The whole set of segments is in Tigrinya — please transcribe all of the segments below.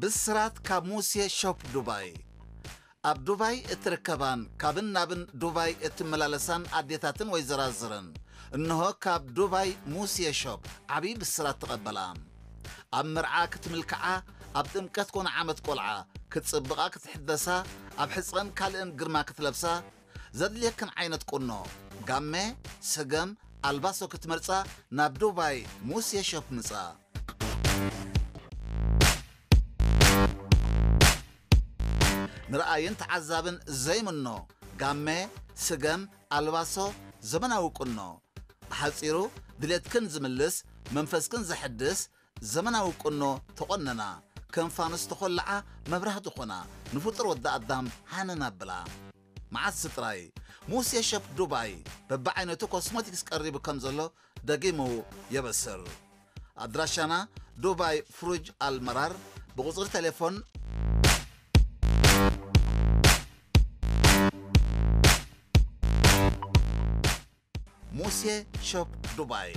ብስራት ካብ ሙሴ ሾፕ ዱባይ። ኣብ ዱባይ እትርከባን ካብን ናብን ዱባይ እትመላለሳን ኣዴታትን ወይዘራዝርን፣ እንሆ ካብ ዱባይ ሙሴ ሾፕ ዓብዪ ብስራት ተቐበላ። ኣብ መርዓ ክትምልክዓ፣ ኣብ ጥምቀት ኮነ ዓመት ቆልዓ ክትጽብቓ ክትሕደሳ፣ ኣብ ሕጽረን ካልእን ግርማ ክትለብሳ፣ ዘድልየክን ዓይነት ቁኖ፣ ጋመ፣ ስገም፣ ኣልባሶ ክትመርጻ ናብ ዱባይ ሙሴ ሾፕ ምጻ። ንረኣይን ተዓዛብን ዘይምኖ ጋመ፣ ስገም፣ ኣልባሶ፣ ዘመናዊ ቁኖ። ብሓጺሩ ድሌትክን ዝምልስ፣ መንፈስክን ዘሐድስ ዘመናዊ ቁኖ ተቖነና። ከም ፋኑስ ተኾልዓ መብራህቲ ኾና፣ ንፍጡር ወዲ ኣዳም ሃነን ኣብላ። መዓስ ጥራይ ሙሴ ሸፕ ዱባይ በብዓይነቱ ኮስሞቲክስ ቀሪቡ ከም ዘሎ ደጊሙ የበስር። ኣድራሻና ዱባይ ፍሩጅ ኣልመራር፣ ብቁጽሪ ቴሌፎን ሙሴ ሾፕ ዱባይ።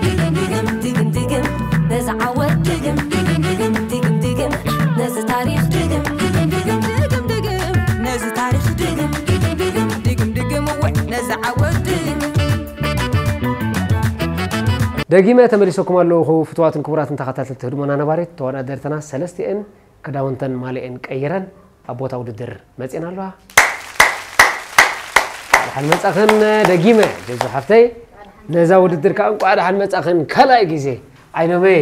ድግም ድግም ድግም ድግም ነዚ ዓወት ድግም ድግም ድግም ድግም ድግም ነዚ ታሪኽ ድግም ድግም ድግም ድግም ድግም ነዚ ታሪኽ ድግም ድግም ድግም ድግም ድግም እወ ነዚ ዓወት ድግም ደጊመ ተመሊሰኩም ኣለኹ ፍትዋትን ክቡራትን ተኸታተልቲ ህድሞና ነባሪት ተወዳደርትና ሰለስቲኤን ክዳውንተን ማልኤን ቀይረን ኣብ ቦታ ውድድር መፅኤን ኣለዋ። ደሓን መፃኽን ደጊመ ጀዙ ሓፍተይ። ነዛ ውድድር ከዓ እንቋዕ ደሓን መፃኽን ካልኣይ ግዜ ዓይኖመይ።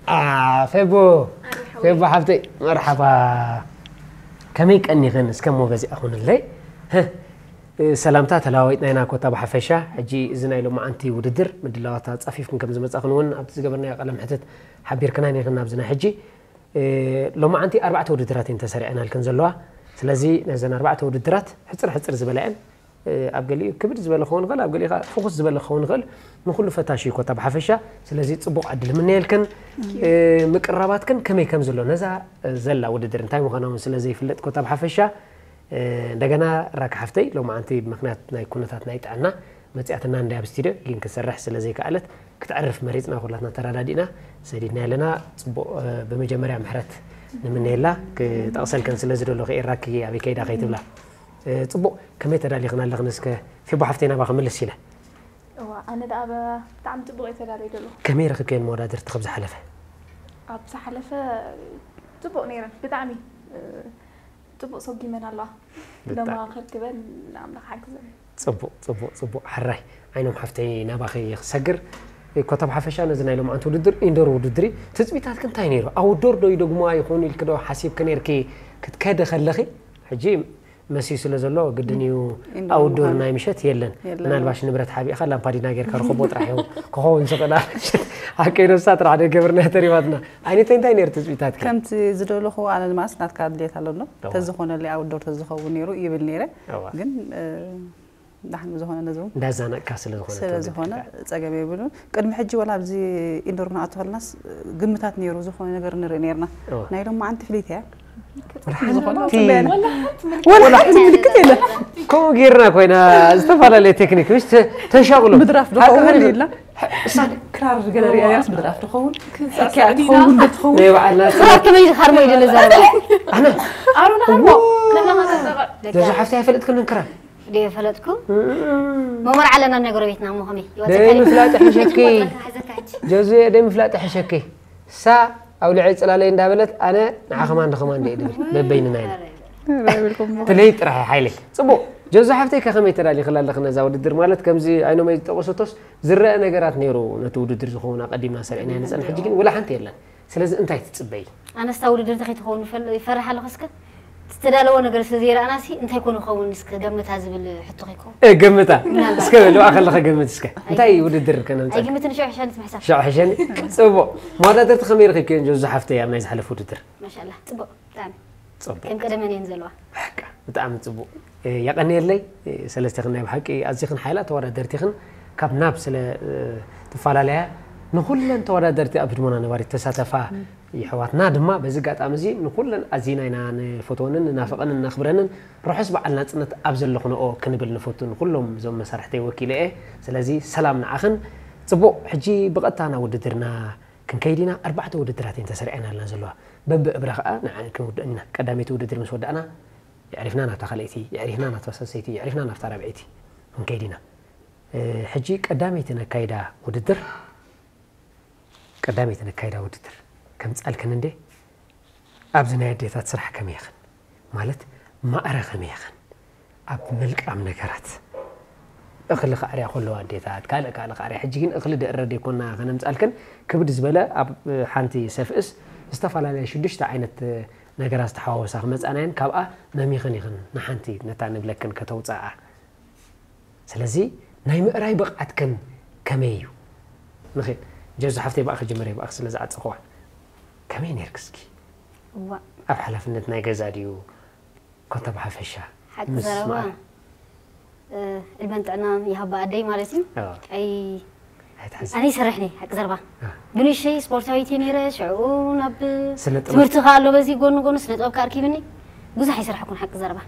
አ፣ ፌቦ ፌቦ ሓፍተይ መርሓባ። ከመይ ቀኒኽን እስከ እሞ በዚኣ ኹንለይ። ሰላምታ ተለዋወጥና ኢና ኮታ ብሓፈሻ። ሕጂ እዚ ናይ ሎማዓንቲ ውድድር ምድላዋት ኣፃፊፍክን ከም ዝመፃኽን እውን ኣብቲ ዝገበርናዮ ቃለ መሕትት ሓቢርክና ኔርክን ኣብዚ ናይ ሕጂ። ሎማዓንቲ ኣርባዕተ ውድድራት እየን ተሰሪዐናልክን ዘለዋ። ስለዚ ነዘን ኣርባዕተ ውድድራት ሕፅር ሕፅር ዝበላ እየን። ኣብ ገሊኡ ክብድ ዝበለ ክኸውን ይኽእል፣ ኣብ ገሊኡ ከዓ ፍኹስ ዝበለ ክኸውን ይኽእል። ንኹሉ ፈታሽ እዩ ኮታ ብሓፈሻ። ስለዚ ፅቡቕ ዕድል ምነየልክን። ምቅርራባትክን ከመይ ከም ዘሎ ነዛ ዘላ ውድድር እንታይ ምዃና እውን ስለ ዘይፍለጥ ኮታ ብሓፈሻ እንደገና ራካ ሓፍተይ ሎማዓንቲ ብምኽንያት ናይ ኩነታት ናይ ጥዕና መፅያትና እንዳ ኣብ ስቱድዮ ግን ክሰርሕ ስለ ዘይከኣለት ክትዕርፍ መሪፅና ኩላትና ተረዳዲእና ሰዲድና ኣለና። ፅቡቕ ብመጀመርያ ምሕረት ንምነየላ ክጠቕሰልከን ስለ ዝደሎ ክኤራኪ ኣበይ ከይዳ ከይትብላ። ፅቡቕ ከመይ ተዳሊኽና ኣለኽን እስከ ፊቦ ሓፍተይ ናባኺ ምልስ ኢለ። እዋ ኣነ ደኣ ብጣዕሚ ፅቡቕ እየ ተዳለይ ደሎ። ከመይ ረኽብክየን መወዳድርቲ ካብ ዝሓለፈ? ኣብ ዝሓለፈ ፅቡቕ ነይረን ብጣዕሚ ፅቡቕ ሰጒመን ኣለዋ። ብጣዕሚ። ሎማ ከርክበን ንኣምላኽ ሓግዘን። ጽቡቕ ጽቡቕ ጽቡቕ ሕራይ ዓይኖም ሓፍተይ ናባኺ ክሰግር። ኮታ ብሓፈሻ ነዚ ናይ ሎምዓንቲ ውድድር ኢንዶር ውድድር እዩ። ትጽቢታትኪ እንታይ ነይሩ? ኣውትዶር ዶ ይደግሙዋ ይኾኑ ኢልኪ ዶ ሓሲብኪ ነይርኪ ክትከዲ ከለኺ? ሕጂ መሲዩ ስለ ዘሎ ግድን እዩ ኢንዶር ኣውትዶር ምዃኑ። ናይ ምሸት የለን። የለን። ምናልባሽ ንብረት ሓቢእኻ ላምፓዲና ጌርካ ርኸቦ ጥራሕ እዩ ክኸውን ዝኽእል። ሓቀይ ነብሳ ጥራሕ ደገብርና ተሪባትና። ዓይነተይ እንታይ ነይሩ ትጽቢታትኪ? ከምቲ ዝደለኹዎ ኣነ ንማስ ናትካ ድሌት ኣለሎ። እዋ። ተዝኾነለይ ኣውትዶር ተዝኸውን ነይሩ ይብል ነይረ። እዋ። ግን እ፣ ዳሕን ብዝኾነ ነዚ እውን እንዳዛነቅካ ስለ ዝኾነ ስለ ተወለድካ። ዝኾነ ጸገም የብሉን። ቅድሚ ሕጂ ወላ ኣብዚ ኢንዶር ክንኣቱ ከለናስ ግምታት ነይሩ፣ ዝኾነ ነገር ንርኢ ነይርና። እዋ። ናይ ሎማዓንቲ ፍልይቲ እያ። ዝኾነ እቲ ፅበየና። ወላ ሓንቲ ምልክት የለን። ከምኡ ጌርና ኮይና ዝተፈላለየ ቴክኒክ ምስ ተ- ተሻቕሎ ምድራፍ ዶ ሓቂ ኸውን ኸይዱ ኢልና። እሳ ክራር ገለ ሪኣያስ ምድራፍ ትኸውን። ሕክያ ትኸውን ዶ ትኸውን። ናይ ባዕልና ክራር ከመይ ዝኻርሞ እዩ ዘሎ ዘረባ። ኣነ ኣሮና ሃርሞ። ጀዙ ሓፍቲ ኣይፈልጥክን ክራር። ደይ ፈለጥኩ። መመር ዓለና ናይ ጎረቤትና እሞ ከመይ? ደይ ምፍላጥ ሕሸኪ። ጀዙ ደይ ምፍላጥ ሕሸኪ። ሳ ኣውልዐ ጽላለይ እንዳበለት ኣነ ንዓኸማ እንድኸማ እንደ ድብል በበይንና ኢና። ትለይ ጥራሕ ሓይለይ። ጽቡቕ። ጀዙ ሓፍተይ ከኸመይ ተዳሊኽላ ኣለኽ ነዛ ውድድር ማለት ከምዚ ኣይኖመይ ዝጠቐሰቶስ ዝረአ ነገራት ነይሩ ነቲ ውድድር ዝኸውን ኣቐዲምና ሰሪዕና ንጸንሕ ሕጂ ግን ወላ ሓንቲ የለን። ስለዚ እንታይ ትጽበይ? ኣነስታ ውድድር እንታይ ከይትኸውን ይፈል- ይፈርሕ ኣለኹ እስከ ዝተዳለወ ነገር ስለ ዘይረኣናሲ እንታይ ኮን ይኸውን እስከ ገምታ ዝብል ሕቶ ከይከውን እገምታ እስከ ልዋ ከለኸ ገምት እስከ እንታይ ውድድር ከነምፀ ኣይግምትን ሽዑ ሕሸኒ ትምሕሳብ ሽዑ ሕሸኒ ጽቡቕ መወዳደርቲ ከመይ ረኺብክዮ ጆዙ ሓፍተይ ኣብ ናይ ዝሓለፈ ውድድር ማሻላ ጽቡቕ ብጣዕሚ ጽቡቕ ከም ቀደመን እየን ዘለዋ ሓቃ ብጣዕሚ ጽቡቕ የቐንየለይ ሰለስቴኽን ናይ ብሓቂ ኣዚኽን ሓይላ ተወዳደርቲኽን ካብ ናብ ስለ ትፈላለያ ንኹለን ተወዳደርቲ ኣብ ህድሞና ነባሪት ተሳተፋ ይሕዋትና ድማ በዚ ኣጋጣሚ እዚ ንኩለን ኣዚና ኢና ንፈትወንን ንናፍቐንን ነኽብረንን ርሑስ በዓል ናጽነት ኣብ ዘለኽንኦ ክንብል ንፈቱ ንኩሎም እዞም መሳርሕተይ ወኪለ እየ ስለዚ ሰላም ንዓኽን ጽቡቕ ሕጂ ብቐጥታ ናብ ውድድርና ክንከይድ ኢና። ኣርባዕተ ውድድራት እየን ተሰሪዐን ኣለና ዘለዋ። በብእብራ ከዓ ንዓ ክንውድእ ኢና። ቀዳመይቲ ውድድር ምስ ወዳእና፣ የዕሪፍና ናብታ ካልኣይቲ፣ የዕሪፍና ናብታ ሳልሰይቲ፣ የዕሪፍና ናብታ ራብዐይቲ ክንከይድ ኢና። እ፣ ሕጂ ቀዳመይቲ ነካይዳ ውድድር፣ ቀዳመይቲ ነካይዳ ውድድር ከምጻልክን እንዴ፣ ኣብዚ ናይ ኣዴታት ስራሕ ከመይ ይኽን? ማለት ማዕረ ከመይ ይኽን? ኣብ ምልቃም ነገራት እኽሊ ክዓርያ ከለዋ ኣዴታት፣ ካልእ ካልእ ክዓርያ። ሕጂ ግን እኽሊ ደእረ ደይኮና ከነምጻልክን፣ ክብድ ዝበለ ኣብ ሓንቲ ሰፍእስ ዝተፈላለያ ሽዱሽተ ዓይነት ነገራት ዝተሓዋወሳ ክመጻና እየን። ካብኣ መሚኽን ኢኽን ንሓንቲ ነታ ንብለክን ከተውጽኣ። ስለዚ ናይ ምእራይ ብቕዓትክን ከመይ እዩ? ንኺድ ጀዙ ሓፍተይ፣ ብኣኺ ጀመረ፣ ብኣኺ ስለ ዝዓጸኽዋ። ከመይ ነይርክ እስኪ? እዋ ኣብ ሓላፍነት ናይ ገዛ ድዩ? ኮታ ብሓፈሻ ሓቂ ምስ ዘረባ ማዕረ እ፣ ዕድመን ጥዕናን ይሃባ ኣደይ ማለት እዩ። ኣዎ። ኣይ ኣይትሓዚ። ኣነ ይሰርሕ ነይ ሓቂ ዘረባ አ። ብንሸይ ስፖርታዊት እየ ነይረ። ሽዑ ናብ ስነ ጥበብ። ትምህርቲ ከኣ ኣሎ በዚ ጎኒ ጎኒ ስነ ጥበብ ከኣ ኣርኪብኒ። ብዙሕ ኣይሰራሕኩን ሓቂ ዘረባ።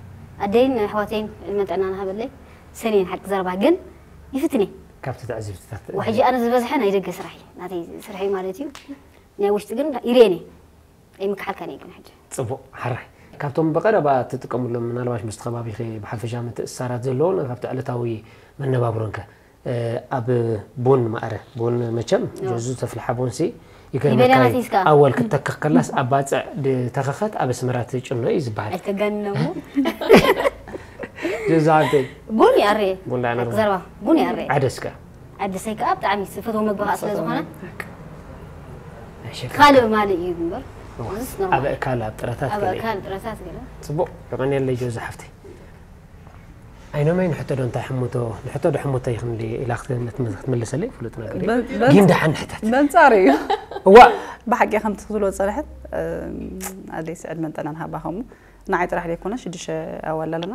ኣደይን ኣሕዋተይን ዕድመን ጥዕናን ሃበለይ ሰኒን ሓቂ ዘረባ ግን ይፍትኒ። ካብቲ ትዕዝብትታት ወሕጂ ኣነ ዝበዝሐ ናይ ደገ ስራሕ እዩ ናተይ ስርሐይ ማለት እዩ። ናይ ውሽጢ ግን ይርኤኒ ኣይምክሓልካን እየ ግን ሕጂ ጽቡቕ። ሓራይ፣ ካብቶም ብቐረባ ትጥቀምሎም፣ ምናልባሽ ምስቲ ከባቢኺ ብሓፈሻ ምትእስሳራት ዘለዎን ካብቲ ዕለታዊ መነባብሮንከ፣ እ፣ ኣብ ቡን ማዕረ ቡን መቸም ኦ። ጀዙ ተፍልሓ ቡንሲ ይበላ ይገርመካ እዩ። ናተይስካ። ኣወል ክትተክኽ ከላስ ኣብ ባጽዕ ድተኸኸት ኣብ ኣስመራ ትጭኖ እዩ ዝበሃል። ኣይተጋንነሞ ጀዙ ሓብተይ ቡን ይኣርየ ቡን ዳኣ ነርባ። ዘረባ ቡን ይኣርየ ዓደስከ ዓደሰይ ከዓ ብጣዕሚ ዝፈትዎ መግቢ ከዓ ስለ ዝኾነ ኣይሸከ ካልእ ማልእ እዩ እምበር እዚስ ኣብ ኖርማል እካል ኣብ ጥረታት ኣብ ገለ እዩ። ኣካል ጥረታት ገለ ጽቡቕ። የቐንየለይ ጀዙ ሓፍተይ። ኣይኖመይ ንሕቶ ዶ እንታይ ሕሙቶ፣ ንሕቶ ዶ ሕሙቶ ይኽን ኢላ ክትመ-፣ ክትምልሰለይ ፍሉጥ ነገር እዩ። በ-፣ በ-፣ ግን ደሓን ሕተት። በንጻሩ እዩ። እዋ ብሓቂ ከምቲ ክትብሎ ዝጸንሐት፣ እም፣ ኣደይ ስዕድ መንጠናን ሃባ ከምኡ ንዓይ ጥራሕ ዘይኮነ ሽዱሽተ ኣዋልድ ኣለና።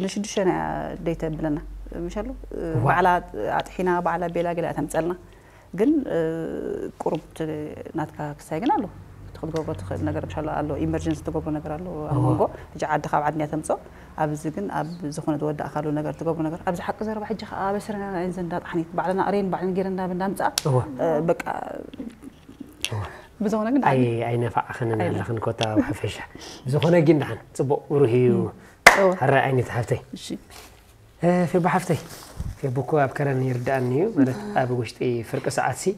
ንሽዱሽተ ናይ ኣደይ ተብለና። ምሻሉ፣ እ፣ እዋ። ባዕላ ኣጥሒና፣ ባዕላ ቤላ ገለ እያ ተምጸልና። ግን፣ እ፣ ቁሩብ እቲ ናትካ ክሳይ ግን ኣሎ። እቲ ክትገብሮ ትኽእል ነገር ምሻሉ ኣሎ። ኢመርጀንሲ ትገብሮ ነገር ኣሎ። ኣብ እዋ። መንጎ፣ ሕጂ ዓዲ ካብ ዓድና ተምጾ። ኣብዚ ግን ኣብ ዝኾነ ዝወዳእካሉ ነገር ትገብሮ ነገር። ኣብዚ ሓቂ ዘረባ ሕጂ ከኣ ኣብ ኣስርና እየን ዘንዳ ጣሕኒት። ባዕልና ኣርየን ባዕልን ጌረን ናብ እንዳምጻ። እዋ። እ፣ በቃ ብዝኾነ ግን ኣይ ኣይነፋዕኽንን ኣይነ- ኣለኽን ኮታ ብሓፈሻ። ብዝኾነ ግን ደሓን ጽቡቕ ብሩህ እዩ። እወ። ሕራይ ዓይነት ሓፍተይ። እሺ። እ፣ ፌቦ ሓፍተይ፣ ፌቦ እኮ ኣብ ከረን ይርድኣኒ እዩ። ማለት ኣብ ውሽጢ ፍርቂ ሰዓት ሲ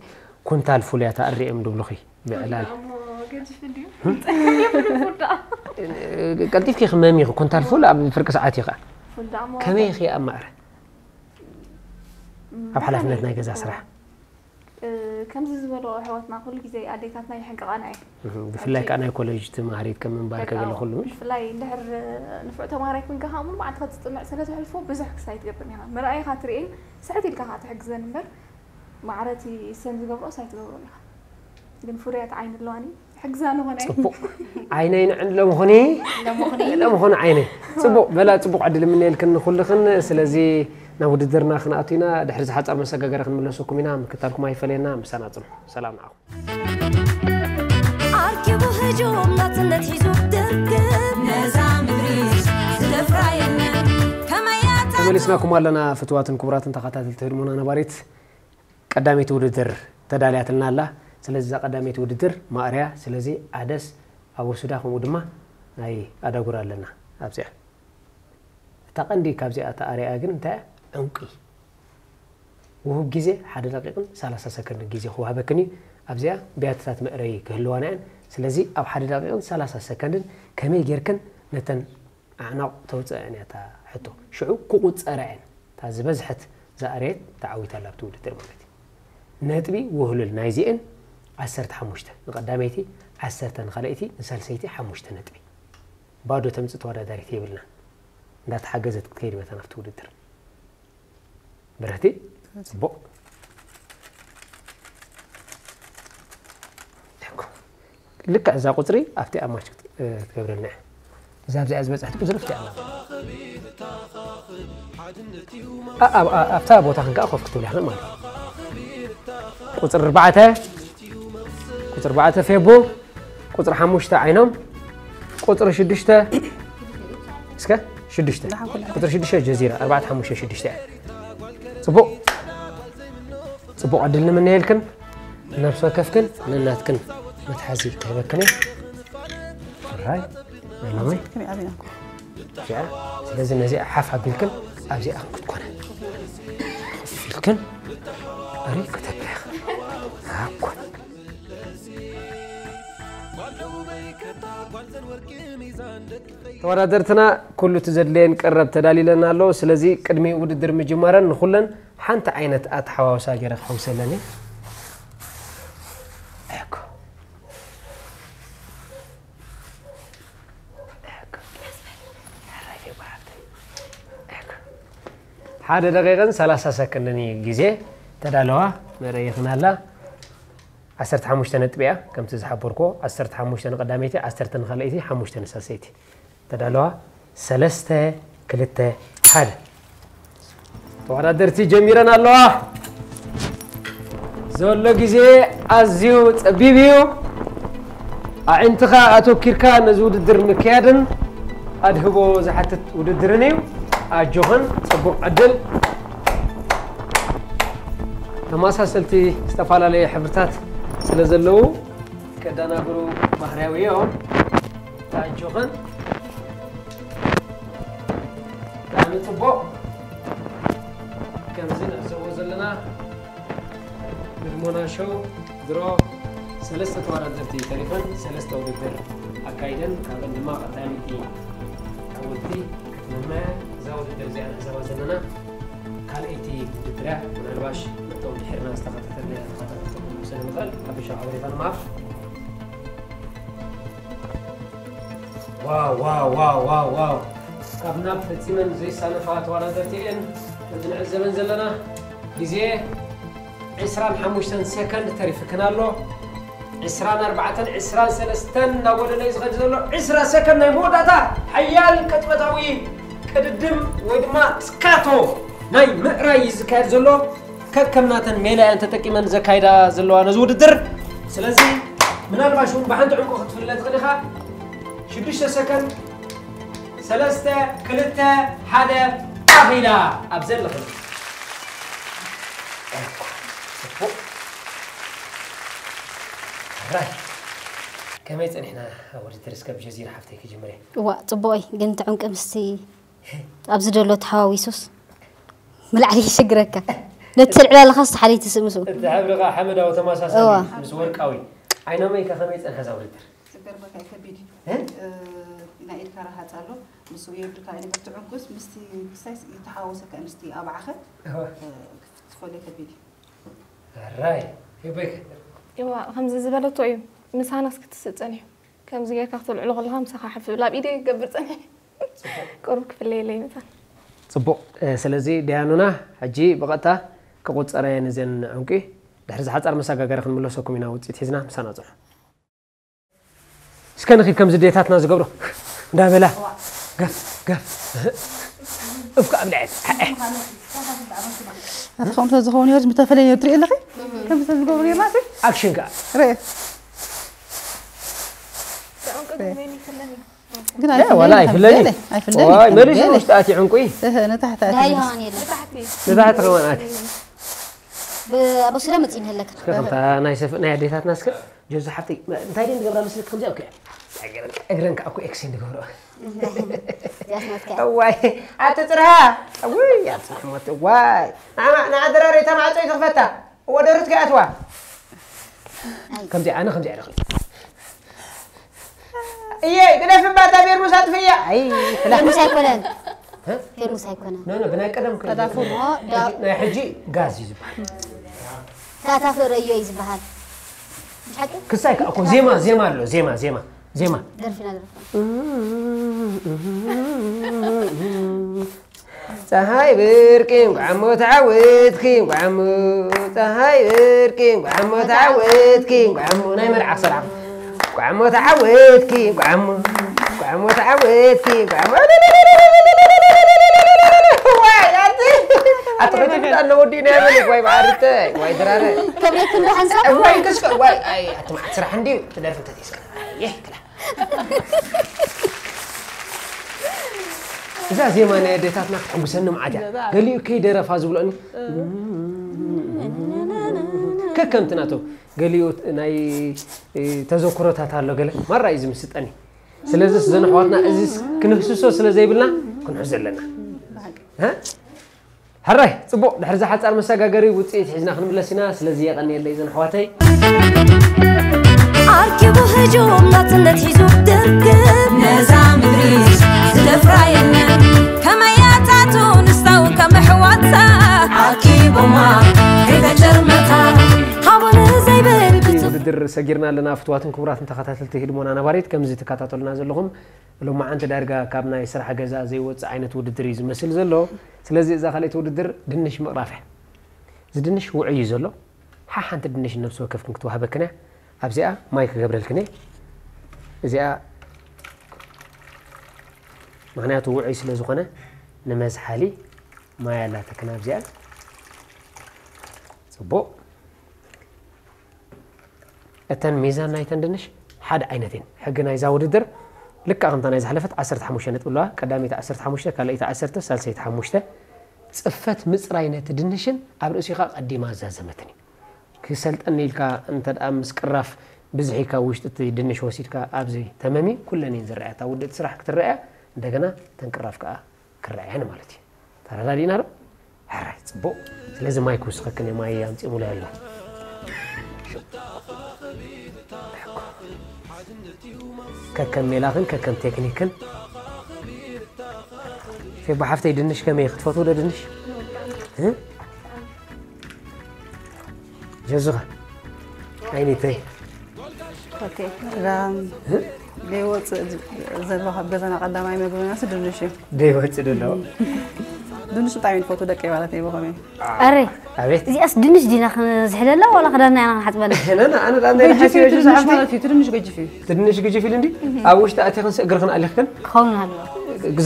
ኩንታል ፉል እያ ተኣሪ እዮም ድብሉኺ ብዕላል። እሞ ገዚፍ እንድዩ። ጸኒሑ ይብሉ ፉል ደኣ። እ፣ ቀልጢፍኪ ክመም ኢኺ፣ ኩንታል ፉል ኣብ ፍርቂ ሰዓት እዩ ኸኣ። ፉል ደኣ እሞ ከመይ ኢኺ ኣብ ማዕረ? ኣብ ሓላፍነት ናይ ገዛ ስራሕ። እ፣ ከምዚ ዝበሉ ኣሕዋትና ኩሉ ግዜ ኣዴታትና ይሕንቅቓና እየ። እህ፣ ብፍላይ ከኣ ናይ ኮሌጅ ተማሃሪት ከም ምንባር በቃ ከገለ ኩሉ ምሽ? ብፍላይ እንድሕር ንፉዕ ተማሃራይ ኮንካ ከኣ እሞ ንባዕልኻ ትጽምዕ ስለ ትሕልፎ ብዙሕ ክሳይ ትገብር ኢኻ። ምርኣይኻ ትርእን ስሕት ኢልካ ከኣ ትሕግዘን እምበር ማዕረቲ ሰን ዝገብሮ ሳይ ትገብሮን ኢኻ። ግን ፍሩያት ዓይኒ ኣለዋኒ። ሕግዛ ንኾነ። ጽቡቕ። ዓይነይ ንዕን ሎምኹኒ። ሎምኹኒ። ሎምኹኒ ዓይነይ። ጽቡቕ። በላ ጽቡቕ ዕድል እምነየልክን ንኹልኽን። ስለዚ ናብ ውድድርና ክንኣቱ ኢና። ድሕሪ ዝሓጻር መሰጋገሪ ክንምለሰኩም ኢና። ምክታልኩም ኣይፈለየና። ምሳና ጽንሑ። ሰላም ንዓኹም። ኣርኪቡ ህጁም ናጽነት ሒዙ ድርግም ነዛ ምድሪ ዝደፍራ የለን ከመይ እያ ተመሊስናኩም ኣለና ፍትዋትን ክቡራትን ተኸታተልቲ ህድሞና ነባሪት። ቀዳመይቲ ውድድር ተዳልያትልና ኣላ። ስለዚ እዛ ቀዳመይቲ ውድድር ማእርያ፣ ስለዚ ኣደስ ኣብ ወሱዳ ከምኡ ድማ ናይ ኣዳጉራ ኣለና ኣብዚኣ። እታ ቀንዲ ካብዚኣ እታ ኣርያ ግን እንታይ እያ? ዕንቂ። ውሁብ ግዜ ሓደ ደቂቕን ሰላሳ ሰከንድን ግዜ ክወሃበክን እዩ። ኣብዚኣ ብያትታት መእረይ ክህልዋና እየን። ስለዚ ኣብ ሓደ ደቂቕን ሰላሳ ሰከንድን ከመይ ጌርክን ነተን ኣዕናቕ ተውፅእን እያ እታ ሕቶ። ሽዑ ክቑፀራ እየን። እታ ዝበዝሐት ዝኣረየት ተዓዊታ ኣላ ኣብቲ ውድድር ማለት እዩ። ነጥቢ ውህሉል ናይዚኤን ዓሰርተ ሓሙሽተ ንቐዳመይቲ፣ ዓሰርተ ንኻልኣይቲ፣ ንሳልሰይቲ ሓሙሽተ ነጥቢ። ባዶ ተምፅእ ተወዳዳሪት የብልናን። እንዳተሓገዘት ክትከይድ መታን ኣብቲ ውድድር። ብርህቲ፣ ጽቡቕ። ልክዕ እዛ ቁጽሪ ኣብቲ ኣማች ክት-፣ እ፣ ክትገብረልና እያ። እዛ ኣብዚኣ ዝበጽሐት ቁጽሪ ኣብቲ ኣላ። ኣ-፣ ኣብ-፣ ኣ-፣ ኣብታ ቦታ ክንከኣ ኮፍ ክትብል ኢኻ ማለት እዩ። ቁጽሪ ኣርባዕተ፣ ቁጽሪ ኣርባዕተ ፌቡ፣ ቁጽሪ ሓሙሽተ ዓይኖም፣ ቁጽሪ ሽዱሽተ፣ እስከ ሽዱሽተ፣ ቁጽሪ ሽዱሽተ ጀዚራ፣ ኣርባዕተ ሓሙሽተ ሽዱሽተ እያ። ጽቡቕ፣ ጽቡቕ ዕድል ንምነየልክን። ነብሲ ወከፍክን ነናትክን መትሓዚ ክህበክን እየ። ሕራይ፣ ናይ ሎሚ እዚኣ። ስለዚ ነዚኣ ሓፍ ኣቢልክን ኣብዚኣ ክትኮነ። ኮፍ ኢልክን ኣሪ ከተብያ። ኣኮ። ተወዳደርትና ኩሉ እቲ ዘድልየን ቀረብ ተዳሊለን ኣሎ። ስለዚ ቅድሚ ውድድር ምጅማረን ንኹለን ሓንቲ ዓይነት ኣተሓዋውሳ ገይረ ክሕውሰለን እየ። እኮ። እኮ። ሕራይ ፌቦ ሓፍተይ። እኮ። ሓደ ደቂቕን ሰላሳ ሰከንድን እዩ ግዜ። ተዳለዋ፣ መረየኽና ኣላ። ዓሰርተ ሓሙሽተ ነጥቢ እያ፣ ከምቲ ዝሓበርኩዎ፣ ዓሰርተ ሓሙሽተ ንቐዳመይቲ፣ ዓሰርተ ንኻልኣይቲ፣ ሓሙሽተ ንሳልሰይቲ። ተዳለዋ፣ ሰለስተ፣ ክልተ፣ ሓደ። ተወዳደርቲ ጀሚረን ኣለዋ። ዘሎ ግዜ ኣዝዩ ጸቢብ እዩ። ኣዒንትኻ ኣተኪርካ ነዚ ውድድር ምክያድን ኣድህቦ ዝሓትት ውድድርን እዩ። ኣጆኽን፣ ጽቡቕ ዕድል። ተመሳሰልቲ ዝተፈላለየ ሕብርታት ስለ ዘለዉ፣ ከደናግሩ ባህርያዊ እዮም። ኣጆኽን። ብጣዕሚ ጽቡቕ። ከምዚ ንዕዘቦ ዘለና፣ ምድሞና ሾው ድሮ ሰለስተ ተወዳደርቲ ተሪፈን፣ ሰለስተ ውድድር ኣካይደን፣ ካብአን ድማ ቀዳመይቲ ዓወትቲ ክትምመ እዛ ውድድር እዚኣ ንዕዘባ ዘለና ካልኣይቲ ውድድር እያ። ምናልባሽ ነቶም ድሕርና ዝተኸታተልና ተኸታተልኩም ስለ ንኽእል ሓፈሻዊ ሓበሬታ ንምሃብ። ዋው፣ ዋው፣ ዋው፣ ዋው፣ ዋው። ካብ ናብ ፈጺመን ዘይሳነፋ ተወዳደርቲ እየን። ከምቲ ንዕዘበን ዘለና ግዜ ዕስራን ሓሙሽተን ሰከንድ ተሪፍክን ኣሎ። ዕስራን ኣርባዕተን፣ ዕስራን ሰለስተን እናጎደለ እዩ ዝኸድ ዘሎ። ዕስራ ሰከንድ ናይ መወዳእታ ሓያል ቅጽበታዊ ቅድድም ወይ ድማ ስካቶ ናይ ምዕራይ እዩ ዝካየድ ዘሎ። ከከም ናተን ሜላ እየን ተጠቂመን ዘካይዳ ዘለዋ ነዚ ውድድር። ስለዚ ምናልባሽ እውን ብሓንቲ ዕንቁ ክትፍለ ትኽእል ኢኻ። ሽዱሽተ ሰከንድ፣ ሰለስተ፣ ክልተ፣ ሓደ፣ ኣኺላ ኣብ ዘለኽን። ራይ፣ ከመይ ጸኒሕና ኣብ ውድድር? እስከ ብጀዚራ ሓፍተይ ክጅምር እየ። እዋ፣ ጽቡቕ እዩ፣ ግን እቲ ዕንቂ ምስቲ ኣብዚ ዘሎ ተሓዋዊሱስ ንላዕሊ ይሽግረካ። ነቲ ትልዕል ኣለኻስ ሓደ ይትስእ ምስኡ። እቲ ሕብሪ ኸኣ ሓመዳዊ ተመሳሳሊ እዋ። ምስ ወርቃዊ። ዓይኖመይ ከ ከመይ ጸንሐ እዛ ውድድር? ዝገርመካ እዩ፣ ከቢድ እዩ። እ? እ፣ ናይ ኢድካ ረሃጽ ኣሎ፣ ምስኡ የብልካ እዩ። እቲ ዕንቁስ ምስቲ ክሳይ ይተሓዋወሰካ፣ ምስቲ ኣባዓኸ፣ እዋ። እ፣ ክትፈልዮ ከቢድ እዩ። ኣራይ፣ ይበይከ። እዋ፣ ከምዚ ዝበለቶ እዩ። ምሳናስ ክትስእ ጸኒሑ። ከምዚ ጌርካ ክትልዕሎ ከለኻ ምሳኻ ሓፍ ብል ኣብ ኢደይ ክገብር ጸኒሐ። ጽቡቕ። ቁሩብ ክፍለየለይ መታን። ጽቡቕ። እ፣ ስለዚ ደያኑና፣ ሕጂ ብቐጥታ ክቑጸራ እየን እዘን ዕንቂ። ድሕሪ ዝሓጻር መሰጋገሪ ክንምለሰኩም ኢና፣ ውጽኢት ሒዝና ምሳና ጽንሑ። እስከ ንኺድ ከምዚ ዴታትና ዝገብሮ። እንዳበላ። ገፍ፣ ገፍ። እፍ ከኣ ብልዐት። ኣቲ ከምኡ ተዝኸውን ነይሩ፣ ዝተፈለየ ነይሩ ትርኢ ኣለኺ? ከምዚ ተዝገብሩ ነይርና፣ ኣቲ? ኣክሽን ከኣ። ርእ። ግን እ፣ ዋላ ኣይፍለኒ። ኣይፍለኒ። ኣይፍለኒ። ዋይ፣ መሊሱ ገለ። ውሽጢ ኣትዩ ዕንቁ እዩ። እህ፣ ንታሕቲ ኣትዩ ደሃይ መሊሱ። ይሃዋን የለን። ንታሕቲ። ንታሕቲ ከማን ኣትዩ። ብ-፣ ኣብ ኣክሱም መጺእ ንህለካ። እስከ ከምታ ናይ ሰፍ-፣ ናይ ኣዴታትና እስከ፣ ጆዚ ሓፍተይ፣ እንታይ ድየን ዝገብራ መስለኪ ከምዚኣ? ኦኬ። እግረን፣ እግረን ከኣ እኮ ኤክስቴንድ ገብረኦ። ያስመትካ። እዋይ፣ ኣቲ ጽርሃ። እውይ፣ ኣቲ ጽርሃ ሞት፣ እዋይ። ንዓ-፣ ንዓ ድራር እታ ማዕጾ ይክፈታ። እወ፣ ደሩት ከኣትዋ። ኣይ። ከምዚ ኣነ ከምዚ ኣይረኽብን። እየ፣ ግደፍ እባ እታ ቤርሙስ ኣጥፍእያ። ኣይ፣ ፍላ። ፌርሙስ ኣይኮነን። እ? ፌርሙስ ኣይኮነን። ኖ፣ ኖ፣ ብናይ ቀደም ኮይኑ። ተዳፍኡ። ኖ፣ ዳ- ናይ ሕጂ ጋዝ እዩ ዝበሃል። ታታፍ ረዮ እዩ ዝበሃል። ምሽ ሓቂ? ክሳይ ከኣ እኮ ዜማ፣ ዜማ ኣሎ፣ ዜማ፣ ዜማ፣ ዜማ። ደርፊ ኢና ደርፋ። ጸሃይ ብርቂ እንቋዕ እሞ ተዓወትኪ፣ እንቋዕ እሞ ጸሃይ ብርቂ እንቋዕ እሞ ተዓወትኪ፣ እንቋዕ እሞ ናይ መርዓ ክሰርዓ። እንቋዕ እሞ ተዓወትኪ፣ እንቋዕ እሞ፣ እንቋዕ እሞ ተዓወትኪ፣ እንቋዕ እሞ። ዋይ፣ ኣቲ፣ ኣቲ፣ ከይትምጣ፣ እነ ወዲእና፣ ይበልክ፣ ዋይ፣ መዓርተይ፣ ዋይ፣ ድራረ። ከብለክን ዶ ሓንሳብ? ዋይ፣ ክስከ፣ ዋይ፣ ኣይ፣ ኣቲ፣ መዓት ስራሕ እንድዩ፣ ትደርፊ እንተትስከ። ኣየ፣ ክላ። እዛ ዜማ ናይ ኣዴታትና ክትሕጉሰኒ መዓት እያ። ገሊኡ ከይደረፋ ዝብለኒ። እ። ከምቲ ናቶም ገሊኡ ናይ ተዘክሮታት ኣሎ፣ ገለ ማራ እዩ ዝምስጠኒ። ስለዚስ ዘን ኣሕዋትና እዚ ክንህስሶ ስለ ዘይብልና ክንሕዞ ኣለና። ሕራይ ጽቡቕ፣ ድሕሪ ዝሓጻር መሰጋገሪ ውጽኢት ሒዝና ክንምለስ ኢና። ስለዚ የቐንየለይ ዘን ኣሕዋተይ። ኣርኪቡ ህጁም ናጽነት ሒዙ ድርግም ነዛ ምድሪ ዝደፍራ የለን። ከመያታቱ ንስታውን ከም ኣሕዋታ ኣኪቦማ ከይተጨርመታ ሃቡን ዘይብል እቲ ውድድር ሰጊርና ኣለና። ፍትዋትን ክቡራትን ተኸታተልቲ ህድሞና ነባሪት፣ ከምዚ ትከታተሉና ዘለኹም፣ ሎማዓንቲ ዳርጋ ካብ ናይ ስራሕ ገዛ ዘይወፅእ ዓይነት ውድድር እዩ ዝመስል ዘሎ። ስለዚ እዛ ካልኣይቲ ውድድር ድንሽ ምቕራፍ እያ። እዚ ድንሽ ውዑይ እዩ ዘሎ። ሓሓንቲ ድንሽ ነብሲ ወከፍክን ክትወሃበክን እያ። ኣብዚኣ ማይ ክገብረልክን እየ። እዚኣ ምኽንያቱ ውዑይ ስለ ዝኾነ ንመዝሓሊ ማይ ኣላተክን ኣብዚኣ። ፅቡቕ። እተን ሚዛን ናይተን ድንሽ ሓደ ዓይነት እየን። ሕጊ ናይዛ ውድድር ልክዕ ከምታ ናይ ዝሓለፈት ዓሰርተ ሓሙሽተ ነጥቢ ኣለዋ። ቀዳመይቲ ዓሰርተ ሓሙሽተ፣ ካልኣይቲ ዓሰርተ፣ ሳልሰይቲ ሓሙሽተ። ጽፈት ምጽራይ ነቲ ድንሽን ኣብ ርእሲኻ ቀዲማ ኣዛዘመትን እዩ። ክሰልጠኒ ኢልካ እንተ ደኣ ምስ ቅራፍ ብዝሒካ ውሽጢ እቲ ድንሽ ወሲድካ ኣብዚ ተመሚ ኩለን እየን ዝረኣያ። እታ ውድእቲ ስራሕ ክትረኣያ፣ እንደገና እተን ቅራፍ ከኣ ክረኣያን ማለት እዩ። ተረዳዲእና ዶ? ሕራይ፣ ጽቡቕ። ስለዚ ማይ ክውስኸክን እየ፣ ማይ ኣምጺሙለይ ኣሎ። ከከም ሜላኽን ከከም ቴክኒክን። ፌቦ ሓፍተይ፣ ድንሽ ከመይ ክትፈትው ዶ ድንሽ? እ? ጀዙኻ ዓይነተይ። ኦኬ። ራም ደይወፅእ ዘሎ ካብ ገዛና ቀዳማይ መግብና ሲ ድንሽ እዩ። ደይወፅእ ዘሎ። ድንሽ ብጣዕሚ ንፈቱ ደቂ ባላት ይበኸመ። ኣረ ኣቤት። እዚኣስ ድንሽ ዲና ክንዝሕለላ ዋላ ክዳና ኢና ክንሓፅበላ? ነና ኣነ ዳ ናይ ሓሲ ገጅፍ እዩ ድንሽ ማለት እዩ። ድንሽ ገጅፍ እዩ። ትንሽ ግጅፍ ኢሉ እንዲ ኣብ ውሽጢ ኣቲኽን እግርኽን ኣሊኽክን ክኸውን ኣለዎ።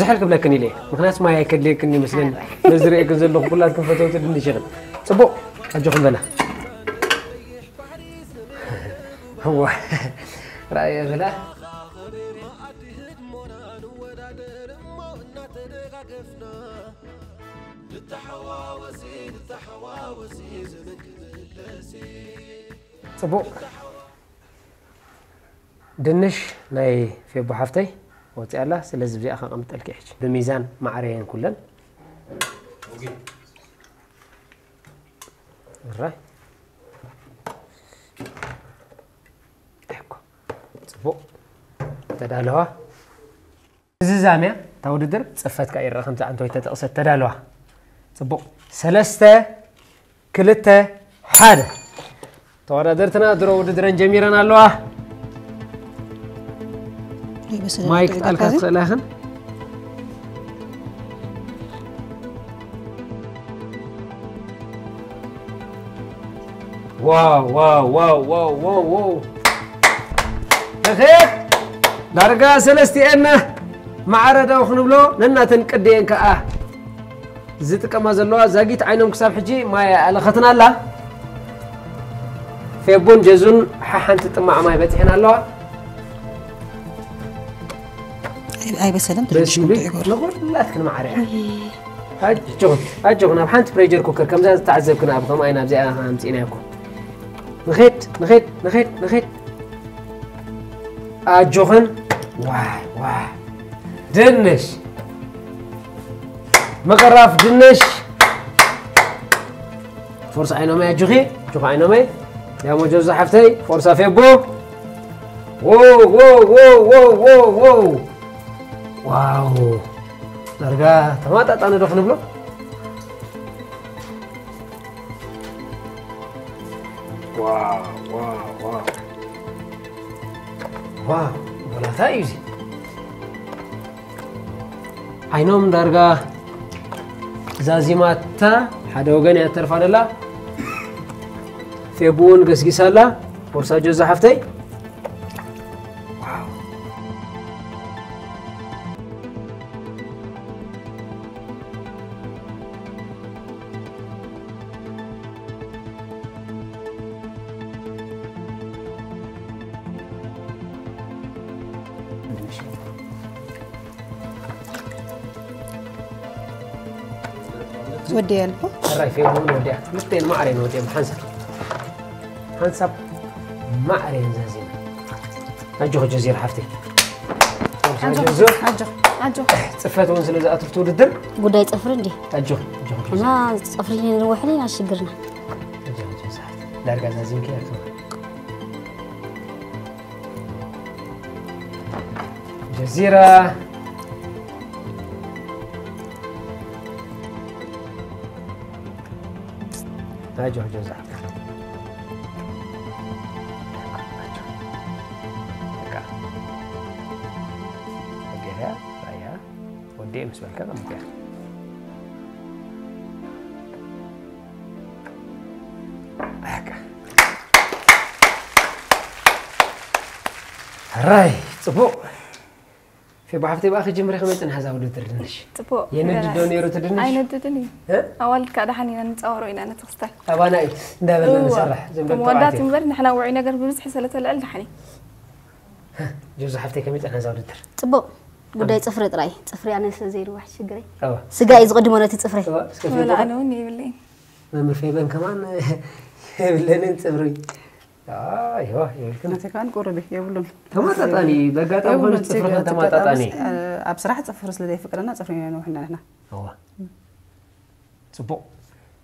ዝሕል ክብለክን ኢለ ምክንያቱ ማይ ኣይከድልየክን ይመስለኒ። ነዚ ርእየክን ዘለኹ ኩላትክን ፈተውቲ ድንሽ ኢኽን። ፅቡቕ ኣጆኹም በላ። እዋ ራእየ በላ። ፅቡቕ። ድንሽ ናይ ፌቦ ሓፍተይ ወፂኣ ኣላ። ስለዚ እዚኣ ከቐምጠልኪ ሕጂ ብሚዛን ማዕረየን ኩለን። ራይ እኮ ፅቡቕ ተዳለዋ። እዚ ዛምያ እታ ውድድር ፅፈት ከኣ ይረኣ ከምዚ ዓንተወይ ተጠቕሰት ተዳለዋ። ፅቡቕ ሰለስተ ክልተ ሓደ። ተወዳደርትና ድሮ ውድድረን ጀሚረን ኣለዋ። ማይክ ጣልካ ትኽእላ ኢኽን። ዋው ዋው ዋው ዋው ዋው ዋው። ተኸየት ዳርጋ ሰለስቲኤና ማዕረ ደው ክንብሎ ነናተን ቅድየን ከኣ ዝጥቀማ ዘለዋ ዛጊት ዓይኖም ክሳብ ሕጂ ማይ ኣለኸትን ኣላ። ፌቡን ጀዙን ሓሓንቲ ጥማዕ ማይ በፂሐን ኣለዋ። ኣይበሰለን ትንሽ በሲሉ ክንጥዑ ይጎር ንኹላትክን ማዕረ እያ። ኣጆኹን ኣጆኹን ኣብ ሓንቲ ፕሬጀር ኩከር ከምዛ ዝተዓዘብክን ኣብ ከምኣ ኢና ኣብዚኣ ኣምፂእናኩም። ንኸድ ንኸድ ንኸድ ንኸድ ኣጆኽን ዋይ ዋይ ድንሽ ምቕራፍ ድንሽ ፎርሳ ዓይኖመይ ኣጆኺ ኣጆኹ ዓይኖመይ ያሞ ጆዞ ሓፍተይ ፎርሳ ፌቦ ዎ ዎ ዎ ዎ ዎ ዎ ዋው ዳርጋ ተማጣጣኒ ዶ ክንብሎ ዋው ዋው ዋው ዋው ወላታ እዩ እዚ ዓይኖም ዳርጋ ዛዚማታ ሓደ ወገን እያ ተርፋ ደላ ፌቡ እውን ገስጊሳ ኣላ ቦርሳ ጆዛ ሓፍተይ ወደያ ኣለኹ ሕራይ ፌቡ እውን ወዲያ ክልተን ማዕረ ንወዲኦም ሓንሳብ ሓንሳብ ማዕረ የንዛዚና። ኣጆኺ ጀዚራ ሓፍተይ። ኣጆኺ፣ ኣጆኺ። ኣጆኺ። ጽፈት እውን ስለ ዝኣትፍቲ ውድድር። ጉዳይ ጽፍሪ እንዲ። ኣጆኺ፣ ኣጆኺ ጀዚራ። እና ጽፍሪ ንወሕኒ ኣሽግርና። ኣጆኺ ጀዚራ። ዳርጋ ዛዚምኪ ኣጆኺ። ጀዚራ። ኣጆኺ ጀዚራ። በቃ። ወዲያ፣ ራያ፣ ወዲያ ምስ በልካ ቀምጥያ። በቃ። ሕራይ፣ ጽቡቕ። ፌባ ሓፍተይ፣ ብኣኺ ጀምረ ከመይ ጽንሓ እዛ ውድድር ድንሽ? ጽቡቕ። የነድድ ዶ ነይሩ እቲ ድንሽ? ኣይነድድን እዩ። እ? ኣዋልድ ከዓ ደሓን ኢና ንጻወሮ ኢና ነቲ ክስታይ። ኣባና እዩ እንዳበልና እዋ። ንሰርሕ። እዞም ደቂ እቶም ኣወዳት ተባዕትዮ። እምበር ንሕና ውዑይ ነገር ብብዝሒ ስለ ተልዕል ደሓን እዩ። ጆዞ ሓፍተይ፣ ከመይ ጽንሓ እዛ ውድድር? ጽቡቕ። ጉዳይ ጽፍሪ ጥራይ። ጽፍሪ ኣነ ስለ ዘይርዋሕ ሽግረይ። እዋ። ስጋ እዩ ዝቕድሞ ነቲ ጽፍሪ። እዋ፣ እስከ ወላ ፌባ። ኣነ እውን የብለይን። መምህር ፌበን ከማን የብለንን ጽፍሪ። ኣይዋ፣ የብልክን። ናተይ ከኣ ቁሩብ የብሉን። ተመጣጣኒ፣ በጋጣሚ የብሉን፣ ኮይኑ ጽፍሪ ጽጌ፣ ተመጣጣኒ። ኣጋጣሚ፣ ኣብ ስራሕ ጽፍሪ ስለ ዘይፍቅደና ጽፍሪ ነውሕና ንሕና። እዋ። ጽቡቕ።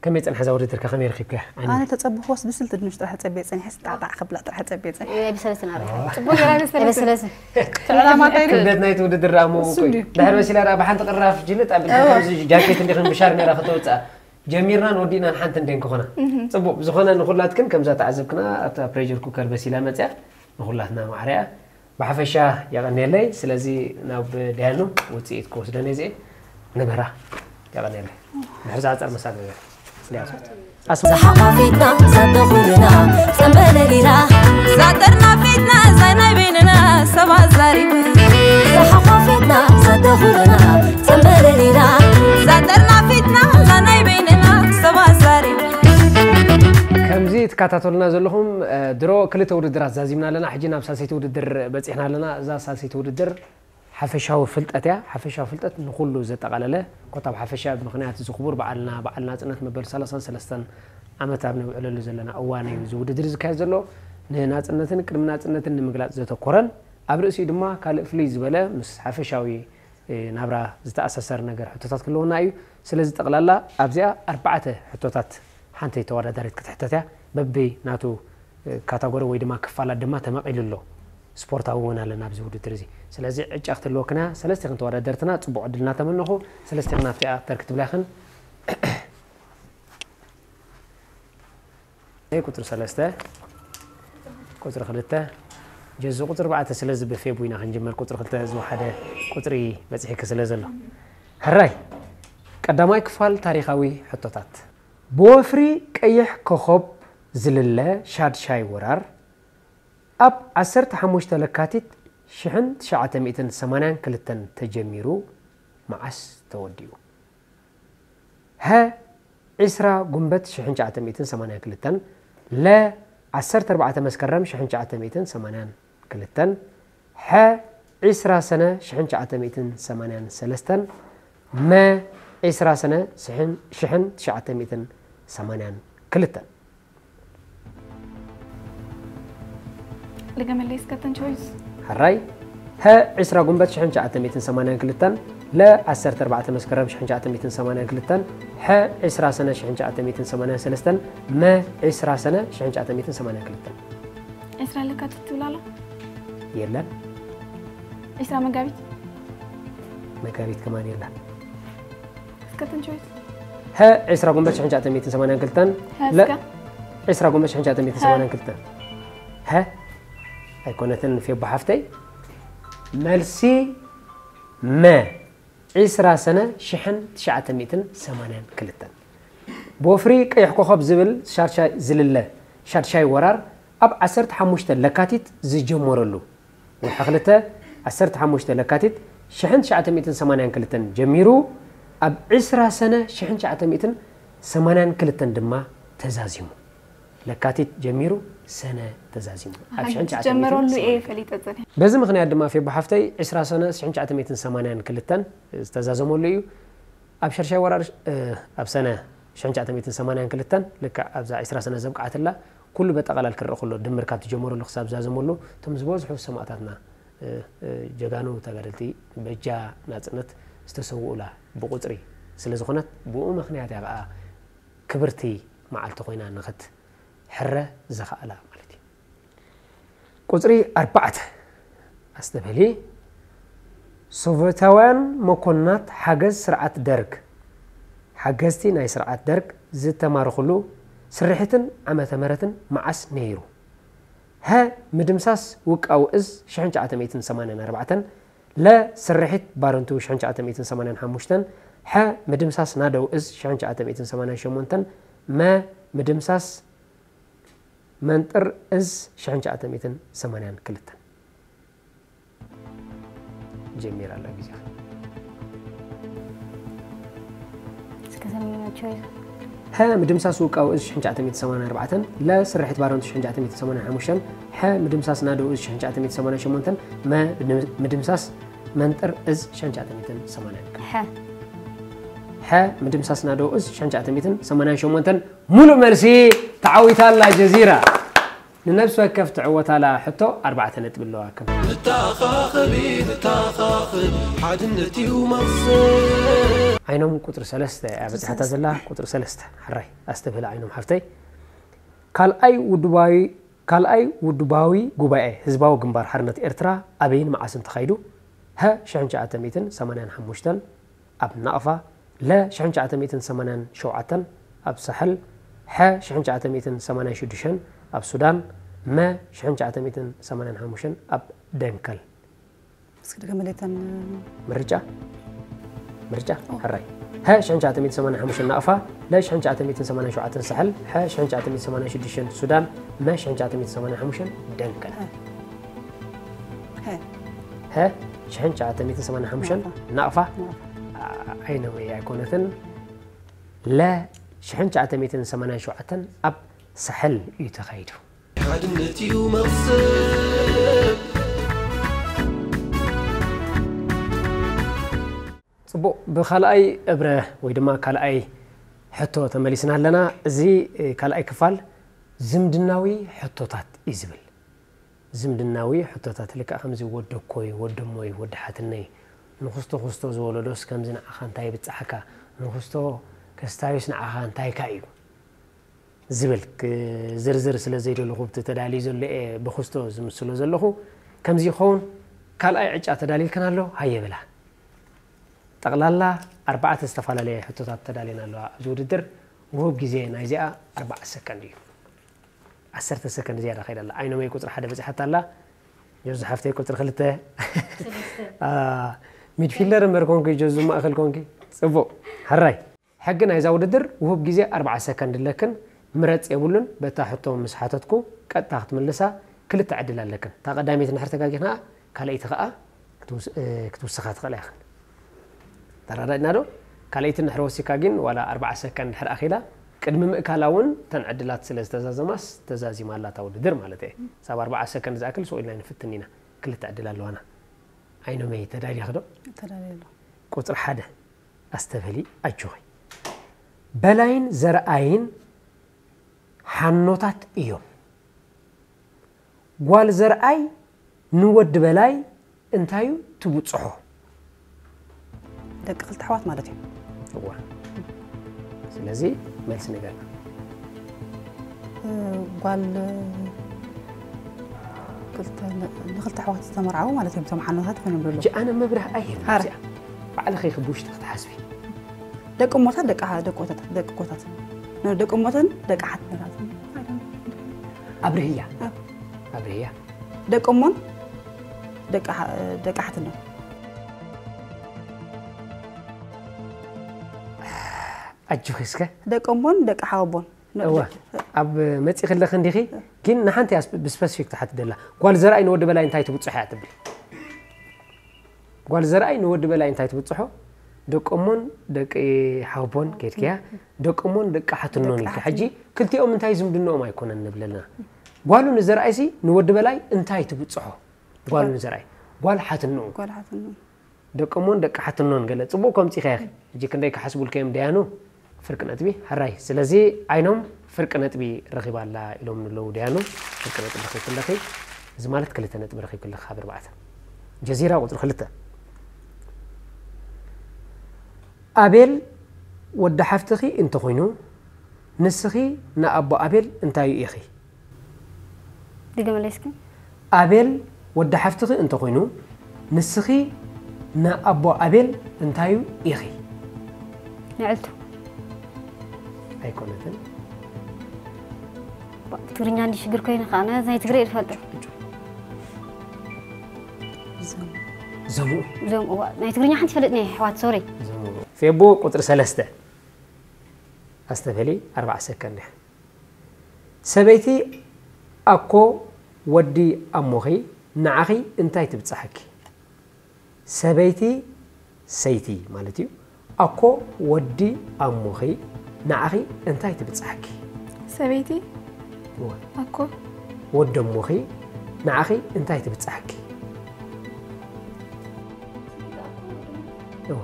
ከመይ ጸንሐ እዛ ውድድር ከ ከመይ ረኺብካያ? ኣነ ተጸብኽዎስ ብስልቲ ድንሽ ጥራሕ ጸብየ ጸኒሐስ ጣዕጣዕ ክብላ ጥራሕ ጸብየ ጸኒሐ። ኣይበሰለትን ኣረ። ጽቡቕ ገይራ ኣይበሰለትን። ኣይበሰለትን። እቲ ዕላማ እንታይ ድዩ? ክብደት ናይቲ ውድድር ደኣ ምውቕ እሱ እዩ። ድዩ? ድሕር በሲላ ደኣ ብሓንቲ ቅራፍ ጅልጥ ኣቢልካ እዋ። ከምዚ ጃኬት እንዲኽን ብሻር ነይራ ከተውጽኣ። ጀሚርናን ወዲእናን ሓንቲ እንዴን ክኾና። እህ። ጽቡቕ፣ ብዝኾነ ንኹላትክን ከምዛ ተዓዘብክና ኣብታ ፕሬሸር ኩከር በሲላ መጽያ ንኹላትና ማዕረያ። ብሓፈሻ የቐንየለይ። ስለዚ ናብ ዳያኑ ውጽኢት ክወስደን እየ እዚኤ። ንምህራ። የቐንየለይ። ድሕሪ ዝዓጸር መሳገገ። እንዲያ። ኣስ- ዝሓቋፊትና ዘተኹልና ጸንበለሊና። ዛጠርና ፊትና እዛ ናይ በይንና ሰብ ኣዛሪቡ። ዝሓቋፊትና ዘተኹልና ጸንበለሊና። ዛጠርና ፊትና እዛ ናይ በይንና ሰብ ኣዛሪቡ። ከምዚ ትከታተሉና ዘለኹም፣ እ፣ ድሮ ክልተ ውድድራት ዛዚምና ኣለና። ሕጂ ናብ ሳልሰይቲ ውድድር በጺሕና ኣለና። እዛ ሳልሰይቲ ውድድር ሓፈሻዊ ፍልጠት እያ። ሓፈሻዊ ፍልጠት ንኹሉ ዘጠቓለለ፣ ኮታ ኣብ ሓፈሻ ብምኽንያት እዚ ክቡር በዓልና፣ በዓል ናጽነት መበል ሰላሳን ሰለስተን ዓመት ኣብ ነብዕለሉ ዘለና እዋን እዩ እዚ ውድድር ዝካየድ ዘሎ። ንናጽነትን ቅድሚ ናጽነትን ንምግላጽ ዘተኮረን፣ ኣብ ርእሲኡ ድማ ካልእ ፍልይ ዝበለ ምስ ሓፈሻዊ፣ እ፣ ናብራ ዝተኣሳሰር ነገር ሕቶታት ክህልወና እዩ። ስለዚ ጠቕላላ ኣብዚኣ ኣርባዕተ ሕቶታት ሓንቲ ተወዳዳሪት ክትሕተት እያ። በቢ ናቱ፣ እ፣ ካታጎሪ ወይ ድማ ክፋላት ድማ ተመቒሉ ኣሎ። ስፖርታዊ እውን ኣለና ኣብዚ ውድድር እዚ። ስለዚ ዕጫ ክትህልወክን እያ። ሰለስቲኽን ተወዳደርትና ጽቡቕ ዕድል እናተመነኹ፣ ሰለስቲኽን ኣብቲኣ ተር ክትብላ ኢኽን። ናይ ቁጽሪ ሰለስተ፣ ቁጽሪ ክልተ፣ ጀዙ ቁጽሪ ኣርባዕተ ስለ ዝበፌቡ ኢና ክንጅምር። ቁጽሪ ክልተ ዝወሓደ ቁጽሪ በጺሕኪ ስለ ዘሎ። ሕራይ፣ ቀዳማይ ክፋል ታሪኻዊ ሕቶታት። ብወፍሪ ቀይሕ ኮኾብ ዝልለ ሻድሻይ ወራር ኣብ ዓሰርተ ሓሙሽተ ለካቲት ሽሕን ትሽዓተ ሚእትን ሰማንያን ክልተን ተጀሚሩ መዓስ ተወዲኡ? ሀ፣ ዒስራ ጉንበት ሽሕን ትሽዓተ ሚእትን ሰማንያን ክልተን፣ ለ፣ ዓሰርተ ኣርባዕተ መስከረም ሽሕን ትሽዓተ ሚእትን ሰማንያን ክልተን፣ ሐ፣ ዒስራ ሰነ ሽሕን ትሽዓተ ሚእትን ሰማንያን ሰለስተን፣ መ፣ ዒስራ ሰነ ሽሕን፣ ሽሕን ትሽዓተ ሚእትን ሰማንያን ክልተን። ልገመለይ እስከ እተን ቾይስ። ሕራይ፣ ሀ፣ ዒስራ ጉንበት ሽሕን ትሽዓተ ሚእትን ሰማንያን ክልተን፣ ለ፣ ዓሰርተ ኣርባዕተ መስከረም ሽሕን ትሽዓተ ሚእትን ሰማንያን ክልተን፣ ሐ፣ ዒስራ ሰነ ሽሕን ትሽዓተ ሚእትን ሰማንያን ሰለስተን፣ መ፣ ዒስራ ሰነ ሽሕን ትሽዓተ ሚእትን ሰማንያን ክልተን። ዒስራ ለካቲት ትብል ኣላ? የለን። ዒስራ መጋቢት? መጋቢት ከማን የላ። እስከ እተን ቾይስ። ሀ፣ ዒስራ ጉንበት ሽሕን ትሽዓተ ሚእትን ሰማንያን ክልተን፣ ሀ፣ ለ፣ እስከ። ዒስራ ጉንበት ሽሕን ትሽዓተ ሚእትን ሰማንያን ክልተን። ሀ፣ ኣይኮነትን ፌቦ ሓፍተይ። መልሲ መ፣ ዒስራ ሰነ ሽሕን ትሽዓተ ሚእትን ሰማንያን ክልተን። ብወፍሪ ቀይሕ ኮኸብ ዝብል ሻድሻይ ዝልለ ሻድሻይ ወራር ኣብ ዓሰርተ ሓሙሽተ ለካቲት ዝጀመረሉ፣ ወርሒ ክልተ፣ ዓሰርተ ሓሙሽተ ለካቲት ሽሕን ትሽዓተ ሚእትን ሰማንያን ክልተን ጀሚሩ፣ ኣብ ዒስራ ሰነ ሽሕን ትሽዓተ ሚእትን ሰማንያን ክልተን ድማ ተዛዚሙ። ለካቲት ጀሚሩ ሰነ ተዛዚሙ። ኣብ ኣሃ፣ ሽሕን ትሽዓተ ሚእትን ሰማንያን ክልተን ዝጀመረሉ እየ ፈሊጠ ጸኒሐ። በዚ ምኽንያት ድማ ፌቦ ሓፍተይ ዒስራ ሰነ ሽሕን ትሽዓተ ሚእትን ሰማንያን ክልተን ዝተዛዘመሉ እዩ። ኣብ ሻድሻይ ወራር፣ እ፣ ኣብ ሰነ ሽሕን ትሽዓተ ሚእትን ሰማንያን ክልተን ልክዕ ኣብዛ ዒስራ ሰነ ዘብቅዓትላ ኩሉ በጠቓላል ክረእ ከሎ ድምር ካብ ትጀመረሉ ክሳብ ዛዘመሉ እቶም ዝበዝሑ ሰማእታትና እ፣ እ፣ ጀጋኑ ተጋደልቲ በጃ ናጽነት ዝተሰውኡላ ብቁጽሪ ስለ ዝኾነት ብኡ ምኽንያት እያ ከዓ ክብርቲ መዓልቲ ኮይና ንኽትሕረ ዝኸኣላ ማለት እዩ። ቁጽሪ ኣርባዕተ ኣስተብህሊ። ሶቨታውያን መኮንናት ሓገዝ ስርዓት ደርግ ሓገዝቲ ናይ ስርዓት ደርግ ዝተማረኽሉ ስርሒትን ዓመተ ምህረትን መዓስ ነይሩ? ሀ ምድምሳስ ውቃዊ እዝ ሽሕን ትሽዓተ ሚእትን ሰማንያን ኣርባዕተን፣ ለ ስርሒት ባረንቱ ሽሕን ትሽዓተ ሚእትን ሰማንያን ሓሙሽተን፣ ሐ ምድምሳስ ናደው እዝ ሽሕን ትሽዓተ ሚእትን ሰማንያን ሸሞንተን፣ መ ምድምሳስ መንጥር እዝ ሽሕን ትሽዓተ ሚእትን ሰማንያን ክልተን። ጀሚራ ኣላ ግዜኻ። እስከ ሰሚናቸው ሀ ምድምሳስ ውቃዊ እዝ ሽሕን ትሽዓተ ሚእትን ሰማንያን ኣርባዕተን፣ ለ ስርሒት ባረንቱ ሽሕን ትሽዓተ ሚእትን ሰማንያን ሓሙሽተን፣ ሐ ምድምሳስ ናደው እዝ ሽሕን ትሽዓተ ሚእትን ሰማንያን ሸሞንተን፣ መ ምድምሳስ መንጥር እዝ ሽሕን ትሽዓተ ሚእትን ሰማንያን። ሐ ሐ ምድምሳስ ናደው እዝ ሽሕን ትሽዓተ ሚእትን ሰማንያን ሸሞንተን። ሙሉእ መልሲ። ተዓዊታ ኣላ ጀዚራ። ንነብሲ ወከፍ ትዕወታላ ሕቶ ኣርባዕተ ነጥቢ ኣለዋ። ከም ንተኻኸቢ ንተኻኸብ ሓድነት እዩ መቕሰብ። ዓይኖም ቁፅሪ ሰለስተ እያ በፂሓታ ዘላ። ቁፅሪ ሰለስተ ሕራይ ኣስተብህል ዓይኖም ሓፍተይ። ካልኣይ ውድባዊ ካልኣይ ውድባዊ ጉባኤ ህዝባዊ ግንባር ሓርነት ኤርትራ ኣበይን መዓስን ተኻይዱ? ሀ ሽሕን ትሽዓተ ሚእትን ሰማንያን ሓሙሽተን ኣብ ናቕፋ፣ ለ ሽሕን ትሽዓተ ሚእትን ሰማንያን ሸውዓተን ኣብ ሳሕል፣ ሐ ሽሕን ትሽዓተ ሚእትን ሰማንያን ሽዱሽተን ኣብ ሱዳን፣ መ ሽሕን ትሽዓተ ሚእትን ሰማንያን ሓሙሽተን ኣብ ደንከል። እስኪ ድገመለይተን ምርጫ ምርጫ ሕራይ። ሀ ሽሕን ትሽዓተ ሚእትን ሰማንያን ሓሙሽተን ናቕፋ፣ ለ ሽሕን ትሽዓተ ሚእትን ሰማንያን ሸውዓተን ሳሕል፣ ሐ ሽሕን ትሽዓተ ሚእትን ሰማንያን ሽዱሽተን ሱዳን፣ መ ሽሕን ትሽዓተ ሚእትን ሰማንያን ሓሙሽተን ደንከል። ሀ ሀ ሽሕን ትሽዓተ ሚእትን ሰማንያን ሓሙሽተን ናቕፋ። ኣይነወይ ኣይኮነትን። ለ ሽሕን ትሽዓተ ሚእትን ሰማንያን ሸውዓተን ኣብ ሳሕል እዩ ተኻይዱ። ሓድነት እዩ መቕሰብ። ፅቡቕ፣ ብካልኣይ እብረ ወይ ድማ ካልኣይ ሕቶ ተመሊስና ኣለና። እዚ ካልኣይ ክፋል ዝምድናዊ ሕቶታት እዩ ዝብል። ዝምድናዊ ሕቶታት ልክዕ ከምዚ ወደኮይ ወደሞይ ወዲ ሓትነይ ንክስቶ ክስቶ ዝወለዶስ ከምዚ ንዓኻ እንታይ ይብፅሓካ፣ ንክስቶ ከስታዩስ ንዓኻ እንታይካ እዩ ዝብል ዝርዝር ስለ ዘይደለኹ ብቲ ተዳልዩ ዘሎ እየ ብክስቶ ዝምስሎ ዘለኹ። ከምዚ ይኸውን ካልኣይ ዕጫ ተዳልዩልክን ኣሎ ሃየ ብላ። ጠቕላላ ኣርባዕተ ዝተፈላለየ ሕቶታት ተዳልየን ኣለዋ ኣብዚ ውድድር። ውሁብ ግዜ ናይዚኣ ኣርባዓ ሰከንድ እዩ። ዓሰርተ ሰከንድ ዝያዳ ከይዳ ኣላ። ኣይኖመይ ቁፅሪ ሓደ በፂሓታ ኣላ። ጆዙ ሓፍተይ ቁፅሪ ክልተ። ሚድፊልደር እምበር ኮንኪ ጆዙ ማእኸል ኮንኪ። ፅቡቕ ሕራይ። ሕጊ ናይዛ ውድድር ውሁብ ግዜ ኣርባዓ ሰከንድ ኣለክን። ምረፅ የብሉን። በታ ሕቶ ምስ ሓተትኩ ቀጥታ ክትምልሳ ክልተ ዕድል ኣለክን። እታ ቀዳመይቲ እንድሕር ተጋጊኽና ካልኣይቲ ከዓ ክትውስኻ ትኽእላ ኢኽን። ተረዳድና ዶ? ካልኣይቲ እንድሕር ወሲካ ግን ዋላ ኣርባዓ ሰከንድ እንድሕር ኣኺላ ቅድሚ ምእካላ እውን እተን ዕድላት ስለ ዝተዛዘማስ ተዛዚማ ኣላ እታ ውድድር ማለት እየ። ሳብ ኣርባዓ ሰከንድ ዝኣክል ስቕ ኢልና ንፍትን ኢና። ክልተ ዕድል ኣለዋና። ኣይኖመይ ተዳሊኺ ዶ? ተዳልየ ኣሎ። ቁፅሪ ሓደ ኣስተብህሊ ኣጆኺ። በላይን ዘርኣይን ሓኖታት እዮም። ጓል ዘርኣይ ንወዲ በላይ እንታይ እዩ ትብፅሖ? ደቂ ክልተ ኣሕዋት ማለት እዩ። እዋ ስለዚ መልሲ ንገርና። ጓል ክልተ ንክልተ ኣሕዋት ዝተመርዓው ማለት እዮም። እቶም ሓኖታት ኮይኖም ዘለዉ ሕጂ ኣነ መብርህ ኣይህብ ኣረ። እዚኣ ባዕልኺ ክብውሽጢ ክትሓስቢ። ደቂ እሞታት ደቂ ሓ- ደቂ ኮታት ደቂ ኮታት ደቂ እሞትን ደቂ ሓትነታትን ኣብርህያ ኣብ- ኣብርህያ ደቂ እሞን ደቂ ሓ- ደቂ ሓትነን ኣጆኺ እስከ ደቂ እሞን ደቂ ሓወቦን እዋ ኣብ መፂ ክለኽ እንዲኺ ግን ንሓንቲ እያ ብስፐሲፊክ ትሓት ደላ ጓል ዘርኣይ ንወዲ በላይ እንታይ ትብፅሖ እያ ትብል ጓል ዘርኣይ ንወዲ በላይ እንታይ ትብፅሖ ደቀሞን ደቂ ሓቦን ከድክያ ደቀሞን ደቂ ሓትኖን ኢልካ ሕጂ ክልቲኦም እንታይ ዝምድንኦም ኣይኮነን ንብለልና ጓሉ ንዘርኣይሲ ንወዲ በላይ እንታይ ትብፅሖ ጓሉ ንዘርኣይ ጓል ሓትኖ ጓል ሓትኖ ደቀሞን ደቂ ሓትኖን ገለ ፅቡቅ ከምፂ ከ ሕጂ ክንደይ ክሓስቡልከዮም ደያኑ ፍርቂ ነጥቢ። ሕራይ። ስለዚ ዓይኖም ፍርቂ ነጥቢ ረኺባ ኣላ ኢሎም ንለዉ ደያኑ። ፍርቂ ነጥቢ ረኺብኪ ኣለኺ። እዚ ማለት ክልተ ነጥቢ ረኺብኪ ኣለኺ ካብ ኣርባዕተ። ጀዚራ ቁጽሪ ክልተ። ኣቤል ወዲ ሓፍትኺ እንተኾይኑ፣ ንስኺ ንኣቦ ኣቤል እንታዩ ኢኺ? ድገመለይ እስኪ። ኣቤል ወዲ ሓፍትኺ እንተኾይኑ፣ ንስኺ ንኣቦ ኣቤል እንታዩ ኢኺ? ንዕልቱ። ኣይኮነትን። ትግርኛ እንዲ ሽግር ኮይኑ ከዓ ናይ ትግሬ ይፈልጥ። ዘምኡ። እዞም እዋ ናይ ትግርኛ ሓንቲ ይፈልጥ ናይ ኣሕዋት ሶሪ። ዘምኡ። ፌቡ ቁጽሪ ሰለስተ። ኣስተብህሊ ኣርባዓ ሰከንድ። ሰበይቲ ኣኮ ወዲ ኣሞኺ ንዓኺ እንታይ ትብጽሓኪ? ሰበይቲ ሰይቲ ማለት እዩ። ኣኮ ወዲ ኣሞኺ ንዓኺ እንታይ ትብጽሓኪ? ሰበይቲ እወ። ኣኮ ወዲ ኣሞኺ ንዓኺ እንታይ ትብጽሓኪ? እወ።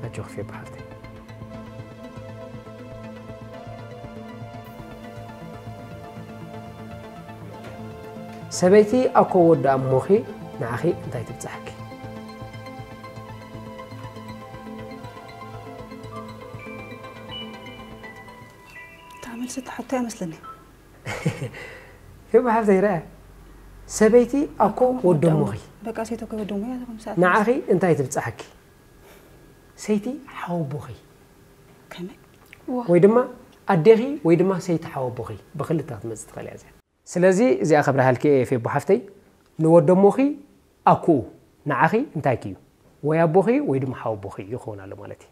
ኣጆኺ ፌቡ ሓፍተይ። ሰበይቲ ኣኮ ወዲ ኣሞኺ ንዓኺ እንታይ ትብጽሓኪ? እታ መልሲ እትሓቶ እያ መስለኒ። ፌቡ ሓፍተይ ረኣ። ሰበይቲ ኣኮ ወዲ ኣሞኺ በቃ ሴቶ ከወደሞ እያ ተኸምሳ ንዓኺ እንታይ ትብጽሓኪ? ሰይቲ ሓወቦኺ ከመይ ወይ ድማ ኣዴኺ ወይ ድማ ሰይቲ ሓወቦኺ ብክልተ ክትመጽእ ትኽእል እያ እዚኣ። ስለዚ እዚኣ ከብርሃልኪ እየ ፌቡ ሓፍተይ። ንወደሞኺ ኣኩኡ ንዓኺ እንታይ ክዩ? ወይ ኣቦኺ ወይ ድማ ሓወቦኺ ይኸውን ኣሎ ማለት እዩ።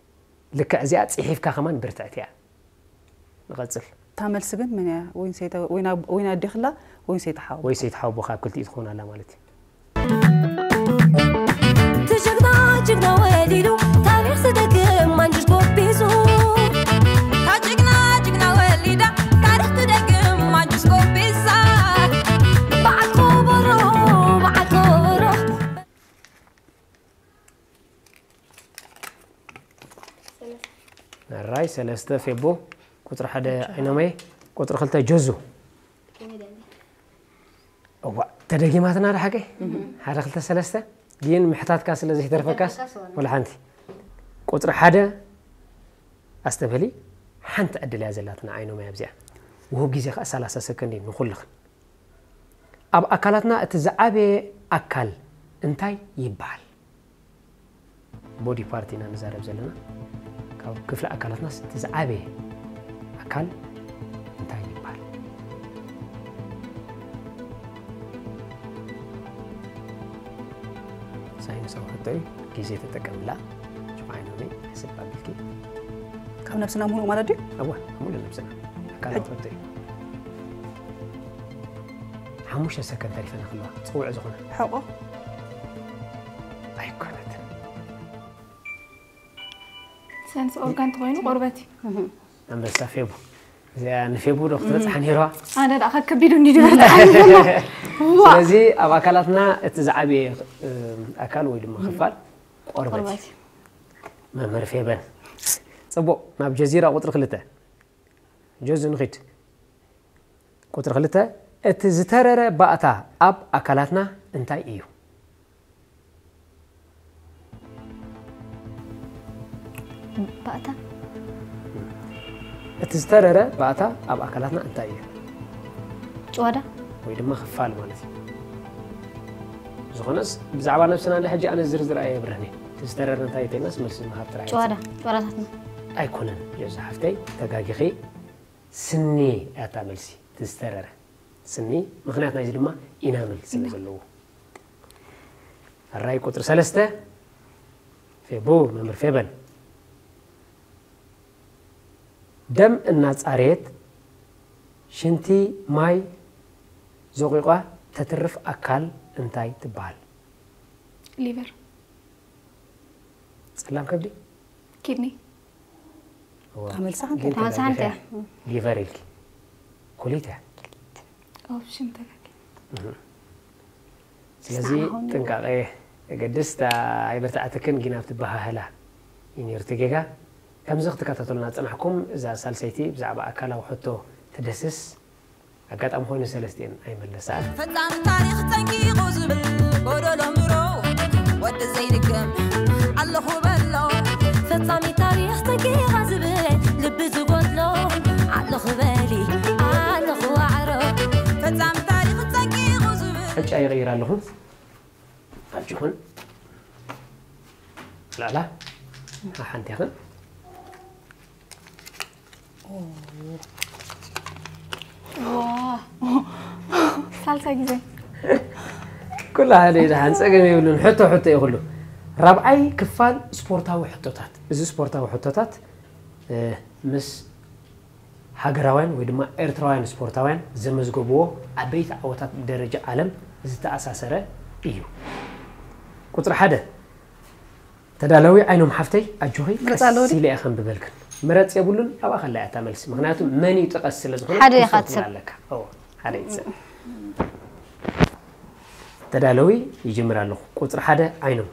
ልክዕ እዚኣ ጽሒፍካ ከማን ብርትዕቲ እያ። ንቐጽል። እታ መልሲ ግን መን እያ? ወይን ሰይተ ወይን ኣብ- ወይን ኣዴኽላ ወይን ሰይተ ሓው ወይ ሰይቲ ሓወቦኻ ኣብ ክልቲኡ ትኸውን ኣላ ማለት እዩ። ትጅግና ጅግና ወሊዱ ታሪኽ ዝደግም ማንጅስ ጎቢዙ ታጅግና ጅግና ወሊዳ ታሪኽ ትደግም ማንጅስ ጎቢዛ በዓል ኮቦሮ በዓል ኮቦሮ ራይ ሰለስተ ፌቦ ቁፅሪ ሓደ ዓይኖመይ ቁፅሪ ክልተ ጀዙ እዋ ተደጊማትና ዶ ሓቀይ ሓደ ክልተ ሰለስተ ግን ምሕታትካ ስለ ዘይተርፈካስ ወላ ሓንቲ ቁፅሪ ሓደ ኣስተብህሊ ሓንቲ ዕድል እያ ዘላትና ዓይኖመይ ኣብዚኣ ውሁብ ግዜ ከዓ ሰላሳ ሰከንድ እዩ ንኩልኽን ኣብ ኣካላትና እቲ ዝዓበየ ኣካል እንታይ ይበሃል ቦዲ ፓርት ኢና ንዛረብ ዘለና ካብ ክፍሊ ኣካላትናስ እቲ ዝዓበየ ኣካል እንታይ ይበሃል ሳይንሳዊ ሕቶ እዩ ግዜ ተጠቀምላ ጅማዒ ኖሚ ሕስብ ኣቢልኪ ካብ ነብስና ሙሉእ ማለት ድዩ እዋ ሙሉ ነብስና ኣካላዊ ሕቶ እዩ ሓሙሽተ ሰከንድ ተሪፈና ክለዋ ፅውዕ ዝኾነ ሕቆ ኣይኮነትን ሰንስ ኦርጋን ተኾይኑ ቆርበት እዩ ኣንበሳ ፌቡ እዚኣ ንፌቡ ዶ ክትበፅሓ ነይርዋ ኣነ ደኣ ከቢዱ እንዲ ድበርትዓኒ ዘሎ ዋ ስለዚ ኣብ ኣካላትና እቲ ዝዓበየ ኣካል ወይ ድማ ክፋል ቆርበት እዩ ቆርበት መምህር ፌበን ፅቡቅ ናብ ጀዚራ ቁፅሪ ክልተ ጀዙ ንኺድ ቁፅሪ ክልተ እቲ ዝተረረ ባእታ ኣብ ኣካላትና እንታይ እዩ ባእታ እቲ ዝተረረ ባእታ ኣብ ኣካላትና እንታይ እዩ ጭዋዳ ወይ ድማ ክፋል ማለት እዩ ዝኾነስ ብዛዕባ ነብስና እንደ ሕጂ ኣነ ዝርዝር ኣየብርህን እየ እቲ ዝተረረ እንታይ ተይናስ መልሲ ምሃብ ጥራሕ ጭዋዳ ጭዋዳታትና ኣይኮነን ጀዙ ሓፍተይ ተጋጊኺ ስኒ እያታ መልሲ እቲ ዝተረረ ስኒ ምኽንያት ናይዚ ድማ ኢናምል ስለ ዘለዎ ራይ ቁፅሪ ሰለስተ ፌቡ መምህር ፌበን ደም እናፃረየት ሽንቲ ማይ ዘቂቋ ተትርፍ ኣካል እንታይ ትበሃል ሊቨር ፀላም ከብዲ ኪድኒ ኣመልሳ ሓንቲ ተመልሳ ሓንቲ እያ ሊቨር ኢልኪ ኩሊት እያ ኦፕሽን ተጋጊ ስለዚ ጥንቃቐ የገድስ። እታ ኣይበርትዓትክን ጊና ብትበሃህላ እዩ ነይሩ እቲ ጌጋ። ከምዚ ክትከታተሉና ዝጸናሕኩም፣ እዛ ሳልሰይቲ ብዛዕባ ኣካላዊ ሕቶ ትደስስ። ኣጋጣሚ ኮይኑ ሰለስቲኤን ኣይመለሳን። ፈጻሚ ታሪኽ ጸንቂቑ ዝብል ጎደሎ ምሮ ወዲ ዘይድገም ኣለኹ በሎ። ፈጻሚ ታሪኽ ጸንቂቓ ዝብል ልቢ ዝጎድሎ ኣለኹ በሊ ኣለኹ ዋዕሮ። ፈጻሚ ታሪኽ ጸንቂቑ ዝብል ዕጫ ይቕይር ኣለኹ። ኣጆኹን። ላላ ሓንቲ ኢኽን። ሳልሳይ ግዜ። ኩሉ ሓደ እዩ፣ ደሓን ጸገም የብሉን። ሕቶ ሕቶ እዩ ኩሉ። ራብዓይ ክፋል ስፖርታዊ ሕቶታት። እዚ ስፖርታዊ ሕቶታት፣ እ፣ ምስ ሃገራውያን ወይ ድማ ኤርትራውያን ስፖርታውያን ዘመዝገብዎ ዓበይቲ ዓወታት ብደረጃ ዓለም ዝተኣሳሰረ እዩ። ቁጽሪ ሓደ፣ ተዳለዊ ዓይኖም ሓፍተይ፣ ኣጆኺ፣ ምርጽ ኣሎ ድዩ? ቀስ ኢለ እየ ከንብበልክን። ምረጽ የብሉን፣ ኣብኣ ከላ እያ እታ መልሲ። ምኽንያቱ መን እዩ ጥቀስ ስለ ዝኾነ ሓደ ኢኻ ክትሰፍር ትሰብ። ኣለካ። ኦ፣ ሓደ እዩ ትሰብ። ተዳለዊ፣ ይጅምር ኣለኹ። ቁጽሪ ሓደ ዓይኖም።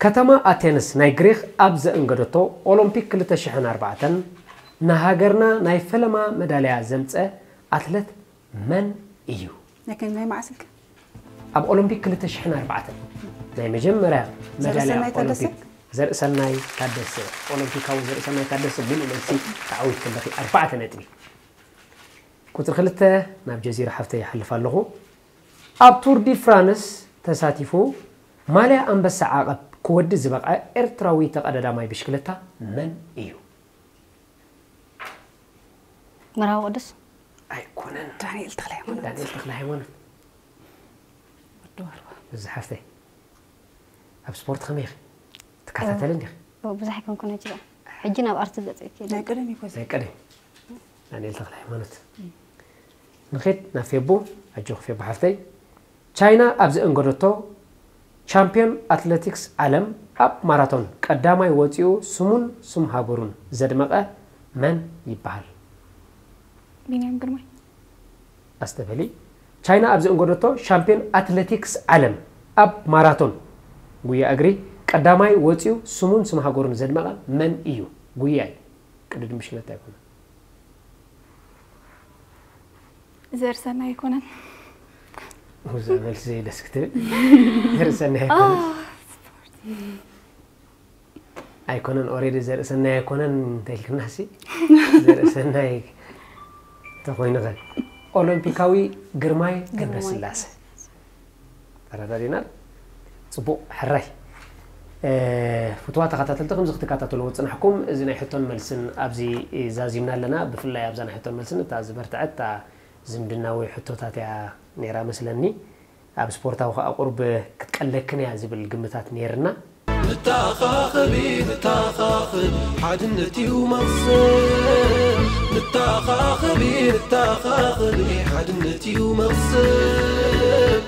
ከተማ ኣቴንስ ናይ ግሪኽ ኣብ ዘእንገደቶ ኦሎምፒክ ክልተ ሽሕን ኣርባዕተን ንሃገርና ናይ ፈለማ መዳልያ ዘምጸ ኣትለት መን እዩ? ናይ ከመይ መዓስ ኢልካ? ኣብ ኦሎምፒክ ክልተ ሽሕን ኣርባዕተን ናይ መጀመርያ መዳልያ ዘርእሰናይ ታደሰ? ኦሎምፒክ ዘርእሰናይ ታደሰ። ኦሎምፒካዊ ዘርእሰናይ ታደሰ፣ ምሉእ መልሲ ተዓዊትኪ ኣለኺ፣ ኣርባዕተ ነጥቢ። ቁጽሪ ክልተ ናብ ጀዚራ ሓፍተይ ይሓልፍ ኣለኹ። ኣብ ቱር ዲ ፍራንስ ተሳቲፉ ማልያ ኣንበሳ ዓቐብ ክወዲ ዝበቕዐ ኤርትራዊ ተቐዳዳማይ ብሽክለታ መን እዩ? መርሃዊ ቅዱስ። ኣይኮነን። ዳንኤል ተኽለ ሃይማኖት። ዳንኤል ተኽለ ሃይማኖት። ወዲ ዋርዋ። እዚ ሓፍተይ፣ ኣብ ስፖርት ከመይ ኢኺ? ትከታተሊ እንዲኺ? ኦ፣ ብዙሕ ኣይኮንኩን ሕጂ። ሕጂ ናብ ኣርቲ ገጽ እየ። ናይ ቀደም ይኮ ናይ ቀደም ዳንኤል ተኽለ ሃይማኖት። ንኺድ ናብ ፌቡ፣ ኣጆኺ ፌቡ ሓፍተይ። ቻይና ኣብ ዘእንገደቶ ቻምፒዮን ኣትሌቲክስ ዓለም ኣብ ማራቶን ቀዳማይ ወጺኡ ስሙን ስም ሃገሩን ዘድመቐ መን ይበሃል? ቢንያም ግርማይ። ኣስተበሊ። ቻይና ኣብ ዘእንገደቶ ሻምፒዮን ኣትሌቲክስ ዓለም ኣብ ማራቶን ጉያ እግሪ ቀዳማይ ወጺኡ ስሙን ስም ሃገሩን ዘድመቐ መን እዩ? ጉያይ፣ ቅድድም ብሽክለታ ኣይኮነን። ዘርእሰናይ ኣይኮነን። እዛ መልሲ ደስ ክትብል። ዘርእሰናይ ኣይኮነን። ኣይኮነን፣ ኦሬዲ ዘርእሰናይ ኣይኮነን እንተልክናሲ፣ ዘርእሰናይ ተኾይኑ ኸ? ኦሎምፒካዊ ግርማይ ገብረስላሴ። ተረዳዲና? ጽቡቕ፣ ሕራይ። እ፣ ፍትዋ ተኸታተልቲ፣ ከምዚ ክትከታተልዎ ዝጽናሕኩም፣ እዚ ናይ ሕቶን መልስን ኣብዚ ዛዚምና ኣለና። ብፍላይ ኣብዛ ናይ ሕቶን መልስን እታ ዝበርትዐት፣ እታ ዝምድናዊ ሕቶታት እያ ነይራ መስለኒ። ኣብ ስፖርታዊ ከኣ ቁሩብ ክትቀለክን እያ ዝብል ግምታት ነይርና። ንተኻኸቢ፣ ንተኻኸቢ፣ ሓድነት እዩ መቕሰን። ንተኻኸቢ፣ ንተኻኸቢ፣ ሓድነት እዩ መቕሰን።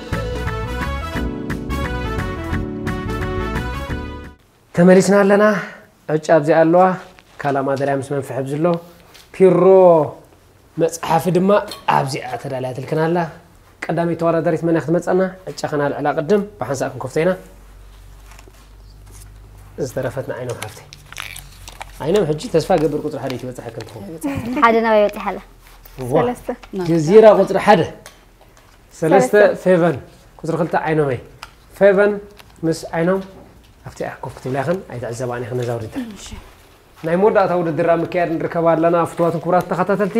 ተመሊስና ኣለና። ዕጫ ኣብዚኣ ኣለዋ። ካልኣ ማደርያ ምስ መንፍሕ ኣብዚ ኣሎ። ፒሮ መጽሓፊ ድማ ኣብዚኣ ተዳልያትልክን ኣላ። ቀዳመይቲ ተወዳዳሪት መን እያ ክትመጸና? ዕጫ ከናልዕላ ቅድም፣ ብሓንሳእ ክንከፍቶ ኢና። ዝተረፈትና ዓይኖም ሓፍተይ። ዓይኖም፣ ሕጂ ተስፋ ገብር ቁጽሪ ሓደ ይትበጽሐክን ትኸውን። ሓደ ናበይ በጺሓ ኣላ? ዋ፣ ሰለስተ። ጀዚራ ቁጽሪ ሓደ። ሰለስተ ሰለስተ። ፌቨን፣ ቁጽሪ ክልተ ዓይኖመይ። ፌቨን ምስ ዓይኖም ኣብቲ እያ ኮፍ ክትብላ ኢኽን፣ ኣይትዕዘባን ኢኽን ነዛ ውድድር። ናይ መወዳእታ ውድድር ኣብ ምክያድ ንርከብ ኣለና። ፍቱዋትን ክቡራት ተኸታተልቲ፣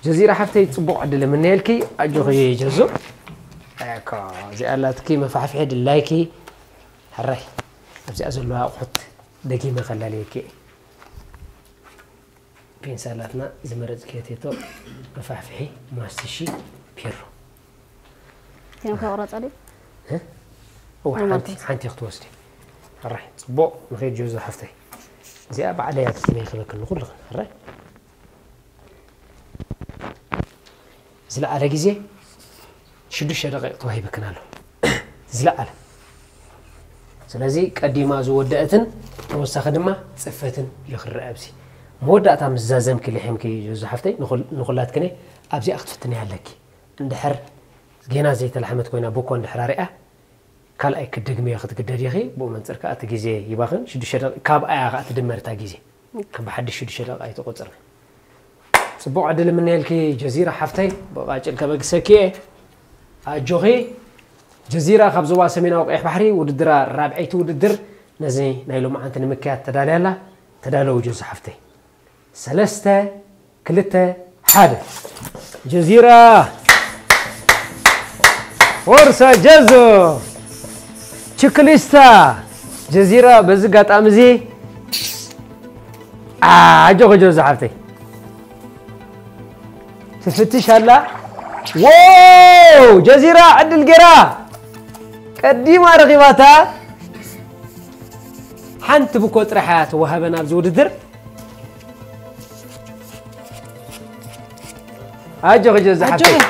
ጀዚራ ሓፍተይ ጽቡቕ ዕድል እምነየልኪ። ኣጆኺ ጀዙ። ኣያኮ፣ እዚኣ ኣላትኪ መፋሕፍሒ ድላይኪ። ሕራይ፣ ኣብዚኣ ዘለዋ ኣቑሑት ደጊመ ከላልየኪ እየ። ፒንሳ ኣላትና ዝመረጽክዮ ቴቶ፣ መፋሕፍሒ፣ ማስትሺ፣ ፒሮ። እዚኦም ከቑረጾ ድዩ? እወ፣ ኖርማል ሓንቲ ፒንሳ። ሓንቲ ክትወስዲ። ሕራይ፣ ጽቡቕ፣ ንኸይድ ጆዞ ሓፍተይ። እዚኣ ባዕለይ ኣብ ስመይ ክበክል ንኹልኽን። ሕራይ። ዝለዓለ ግዜ ሽዱሽተ ደቂቕ ተዋሂብክን ኣሎ። ዝለዓለ። ስለዚ ቀዲማ ዝወደአትን ተወሳኺ ድማ ጽፈትን እዩ ክረአ ኣብዚ። መወዳእታ ምስ ዛዘምኪ ልሒምኪ ጆዞ ሓፍተይ ንኹል-፣ ንኹላትክን ኣብዚኣ ክትፍትንያ ኣለኪ። እንድሕር ጌና ዘይተላሕመት ኮይና ብኮ እንድሕር ኣሪኣ ካልኣይ ክትደግምዮ ክትግደድ ኢኺ። ብኡ መንፅር ከዓ እቲ ግዜ ይባኽን። ሽዱሽተ ደቂ-፣ ካብኣ እያ ከዓ ትድመር እታ ግዜ። ከም ብሓድሽ ሽዱሽተ ደቂቃ ኣይትቆፅርን። ፅቡቕ ዕድል እምነየልኪ ጀዚራ ሓፍተይ። ብቓጭል ከበግሰኪ እየ። ኣጆኺ። ጀዚራ ካብ ዞባ ሰሜናዊ ቀይሕ ባሕሪ ውድድራ ራብዐይቲ ውድድር ነዚ ናይ ሎማዓንቲ ንምክያድ ተዳልያ ኣላ። ተዳለዉ ጀዙ ሓፍተይ። ሰለስተ፣ ክልተ፣ ሓደ። ጀዚራ፣ ፎርሳ ጀዞ። ችክሊስታ ጀዚራ። በዚ ኣጋጣሚ እዚ ኣጆኺ ጀዞ ሓፍተይ። ትፍትሽ ኣላ። ዎው! ጀዚራ ዕድል ጌራ ቀዲማ ረኺባታ። ሓንቲ ብኮ ጥራሕ እያ ትወሃበና ኣብዚ ውድድር። ኣጆኺ ጀዞ ሓፍተይ። ኣጆኺ።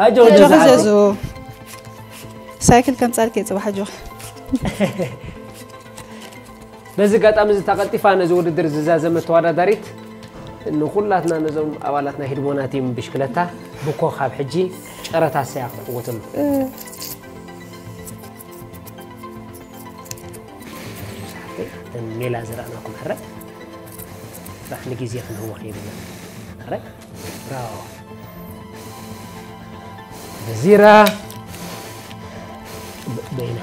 ኣጆኺ ጀዞ ኣጆኺ ሓፍተይ። ጀዞ። ሳይክል ከምጻልኪ እየ ጽባሕ ኣጆኺ። በዚ ኣጋጣሚ እዚ ተቐልጢፋ ነዚ ውድድር ዝዛዘመት ተወዳዳሪት ንኹላትና ነዞም ኣባላት ናይ ህድሞና ቲም ብሽክለታ ብኮ ካብ ሕጂ ጨረታ ሰያ ክትዕወተሉ። እተን ሜላ ዝረኣናኩም ሕራይ ጥራሕ ንግዜ ክንህቦ ከይብልና። ሕራይ? ብራቮ። ጀዚራ። በ-፣ በይና።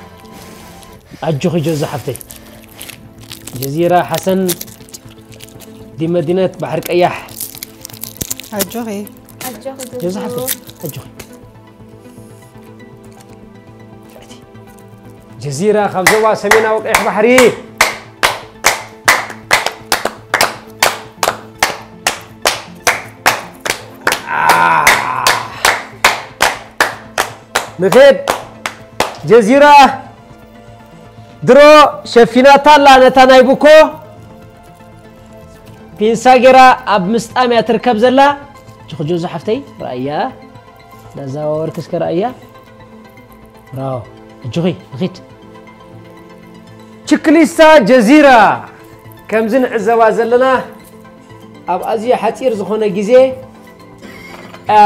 ኣጆኺ ጀዙ ሓፍተይ። ጀዚራ ሓሰን ዲ መዲነት ባሕሪ ቀያሕ። ኣጆኺ። ኣጆኺ ጀዙ ጀዙ። ሓፍተይ። ኣጆኺ። ጀዚራ ካብ ዞባ ሰሜናዊ ቀይሕ ባሕሪ። ንኸድ። ጀዚራ ድሮ ሸፊናታ ኣላ ነታ ናይ ቡኮ። ፒንሳ ጌራ ኣብ ምስጣም እያ ትርከብ ዘላ። ጆኽ ጆዞ ሓፍተይ፣ ረኣያ። እንዳዘዋወርኪ እስከ ረኣያ። ብራቮ። እጆኺ፣ ንኺድ። ችክሊስታ ጀዚራ። ከምዚ ንዕዘባ ዘለና ኣብ ኣዝዩ ሓጺር ዝኾነ ግዜ፣ ኣ፣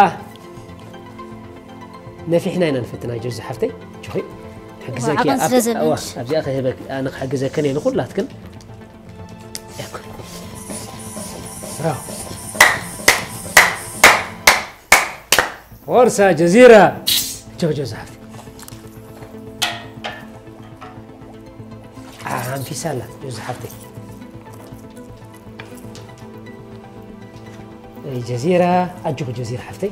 ነፊሕና ኢና ንፈትና። ጆዚ ሓፍተይ፣ እጆኺ፣ ሕግዘኪ። ዓቐን ኣብ-፣ ስለ ዘለኒ። እዋ፣ ኣብዚኣ ክህበክ-፣ ኣነ ክሕግዘክን እየ ንኹላትክን። ያኩ። ብራቮ። ፎርሳ ጀዚራ። ጆ፣ ጆ ዝሓፍቲ። ኣንፊሳ ኣላ፣ ጆ ዝሓፍቲ። ጀዚራ፣ ኣጆኺ ጀዚራ ሓፍተይ።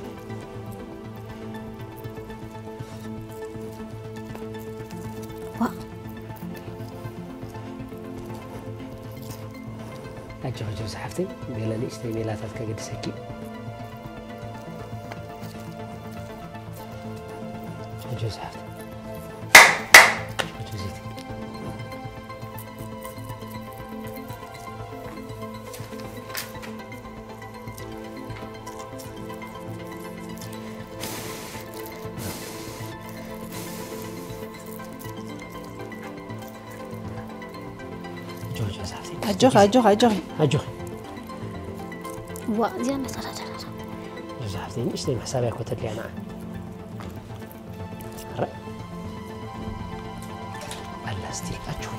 ዋ። ኣጆኺ ጆዚ ሓፍተይ፣ ገለ ንእሽተይ ሜላታት ከገድሰኪ። ኣጆኺ ጆዚ ሓፍተይ። ኣጆኺ ጆዚ። ጆርጆ ዛፍቲ። ኣጆኺ፣ ኣጆኺ፣ ኣጆኺ። ኣጆኺ። ዋ፣ እዚኣ መሰላተላታ። ጆርጆ ዛፍቲ፣ ንእሽተይ መሕሳብያ እኮ ተድልያ ንዓ። ኣረ። ኣላ እስቲ፣ ኣጆኺ።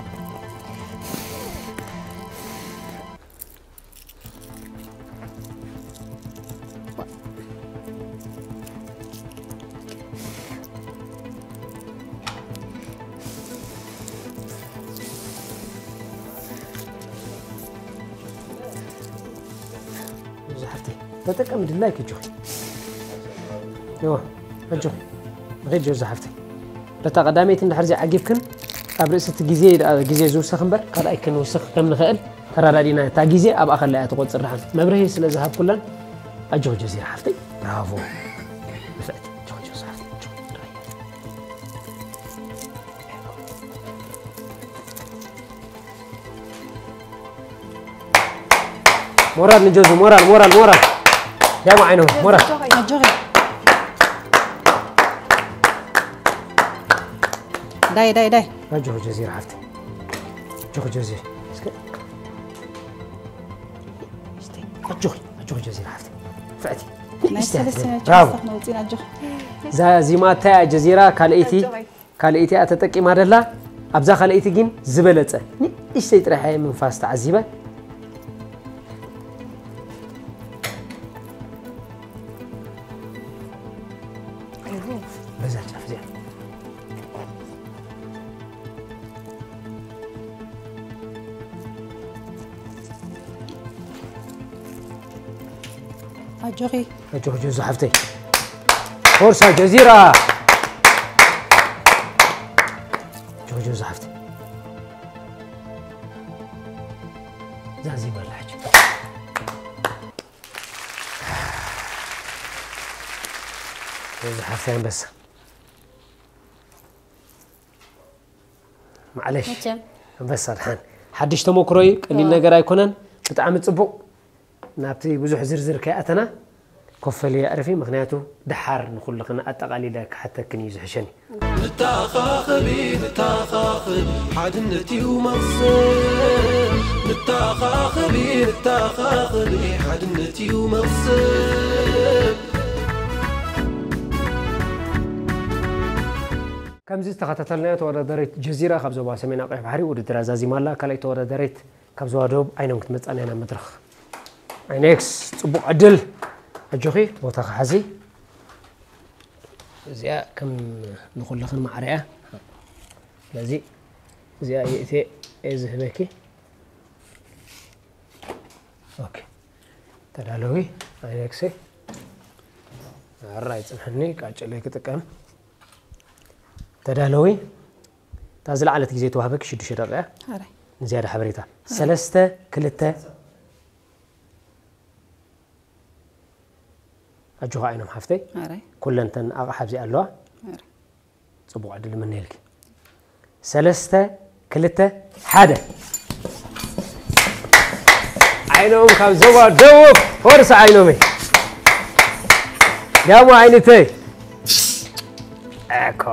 ጆዚ ሓፍተይ፣ ተጠቀሚ ድላይኪ እጆኺ። እዋ፣ ኣጆኺ። ንኺድ ጆዚ ሓፍተይ። በታ ቀዳመይቲ እንድሕር ዘይዓጊብክን፣ ኣብ ርእሲ እቲ ግዜ፣ ግዜ ዝውሰኽ እምበር፣ ካልኣይ ክንውስኽ ከም ንኽእል ተረዳዲና። እታ ግዜ ኣብኣ ከላ እያ ትቖጽር። ደሓን መብርሂ ስለ ዝሃብኩላን፣ ኣጆኺ ጀዚራ ሓፍተይ። ብራቮ። ንፍዕቲ። ኣጆኺ ጆዚ ሓፍተይ። ኣጆኺ። ሞራል ንጆዚ፣ ሞራል፣ ሞራል፣ ሞራል። ዳግማ ዓይነኹም፣ ሞራል። ኣጆኺ። ዳይ፣ ዳይ፣ ዳይ። ኣጆኺ ጀዚራ ሓፍተይ። ኣጆኺ ጆዚ። እስከ። እስቲ። ኣጆኺ፣ ኣጆኺ ጀዚራ ሓፍተይ። ፍዕቲ። ናይ ሰለስተ ነጥቢ ብራቮ። ኣስታፍ ነውፂና ኣጆኹም። እዛ ዚማ እንታይ እያ ጀዚራ ካልኣይቲ ኣጆኺ። ካልኣይቲ እያ ተጠቂማ ደላ። ኣብዛ ካልኣይቲ ግን ዝበለጸ ንእሽተይ ጥራሕ እየ ምንፋስ ተዓዚበ። በዛ ጫፍ እዚኣ። ኣጆኺ። ኣጆኺ ጆርጆ ዝሓፍተይ። ፎርሳ ጀዚራ። ጆርጆ ዝሓፍተይ። ዛዚ በላች። ጆርጆ ዝሓፍተይ ኣንበሳ። ማዕለሽ መቸም። ኣንበሳ ድሓን ሓድሽ ተመክሮ እዩ። ቀሊል እዋ። ነገር ኣይኮነን። ብጣዕሚ ጽቡቕ። ናብቲ ብዙሕ ዝርዝር ከይኣተና ኮፍ በሊ ኣዕርፊ፣ ምኽንያቱ ደሓር ንኹልኽን ኣጠቓሊለ ክሓተክን እዩ ዝሕሸኒ። ንተኻኸቢ ንተኻኸቢ ሓድነት እዩ መቕሰብ። ንተኻኸቢ ንተኻኸቢ ሓድነት እዩ መቕሰብ። ከምዚ ዝተኸታተልናዮ ተወዳዳሪት ጀዚራ ካብ ዞባ ሰሜን ቀይሕ ባሕሪ ውድድራ ዛዚማ ኣላ። ካልኣይ ተወዳዳሪት ካብ ዞባ ደቡብ ኣይኖም ክትመጻና ኢና መድረኽ። ኣይኔክስ ጽቡቕ ዕድል። ኣጆኺ ቦታኺ ሓዚ። እዚኣ ከም ንኹልኽን ማዕረ እያ። ስለዚ እዚኣ የእትየ እየ ዝህበኪ። ኦኬ። ተዳለዊ ኣይኔክሰይ። ኣራይ ጽንሕኒ ቃጭለይ ክጥቀም። ተዳለዊ። እታ ዝለዓለት ግዜ ተዋህበኪ ሽዱሽተ ደቂቃ። ኣራይ። ንዝያዳ ሓበሬታ። ሰለስተ፣ ክልተ። ኣጆኻ ኣይኖም ሓፍተይ። ኣራይ። ኩለን ተን ኣቕሓ ኣብዚኣ ኣለዋ። ኣራይ። ጽቡቕ ዕድል እምነየልኪ። ሰለስተ፣ ክልተ፣ ሓደ። ዓይኖም ካብ ዞባ ደቡብ ፎርሳ ዓይኖመይ። ጋሞ ዓይነተይ። እኮ።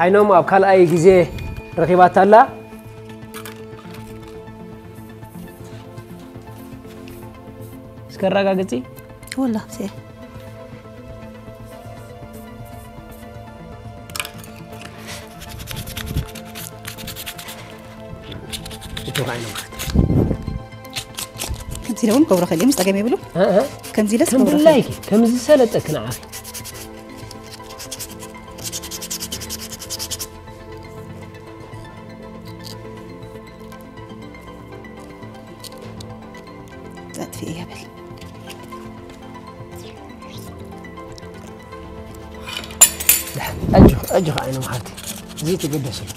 ዓይኖም ኣብ ካልኣይ ግዜ ረኺባታ ኣላ። እስከ ኣረጋግጺ። ወላ፣ ሴ። እጆኻ ኣይነውሓት። ከምዚ ኢለ እውን ክገብሮ ክእል እየ፣ ምስ ጸገም የብሉ። እ፣ እ። ከምዚ ኢለስ ከም ክገብሮ ድላይኪ፣ ክእል። ከም ዝሰለጠኪ ንዓኺ። ጠጥፊ እየ በል። ደሓን፣ ኣጆኺ፣ ኣጆኺ ዓይኖም ሓብቲ። ዘይትገደስሉ።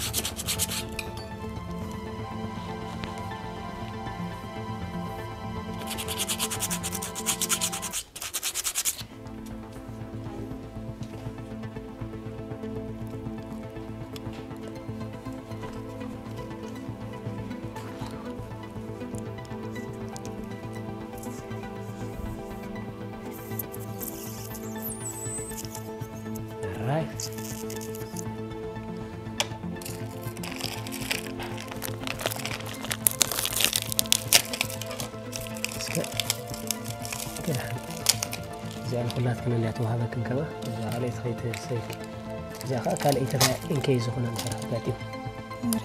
Alright. እስከ፣ እስከ ደሓን። እዚኣ ንኹላትክን እንድያ ተዋህበክን ከማ፣ እዛ ካልኣይቲ ከይትሰይፉ። እዚኣ ኸዓ ካልኣይቲ ኸዓ ኢንኬይ ዝኾነ ነገር ኣጋጢሙ። እምበር።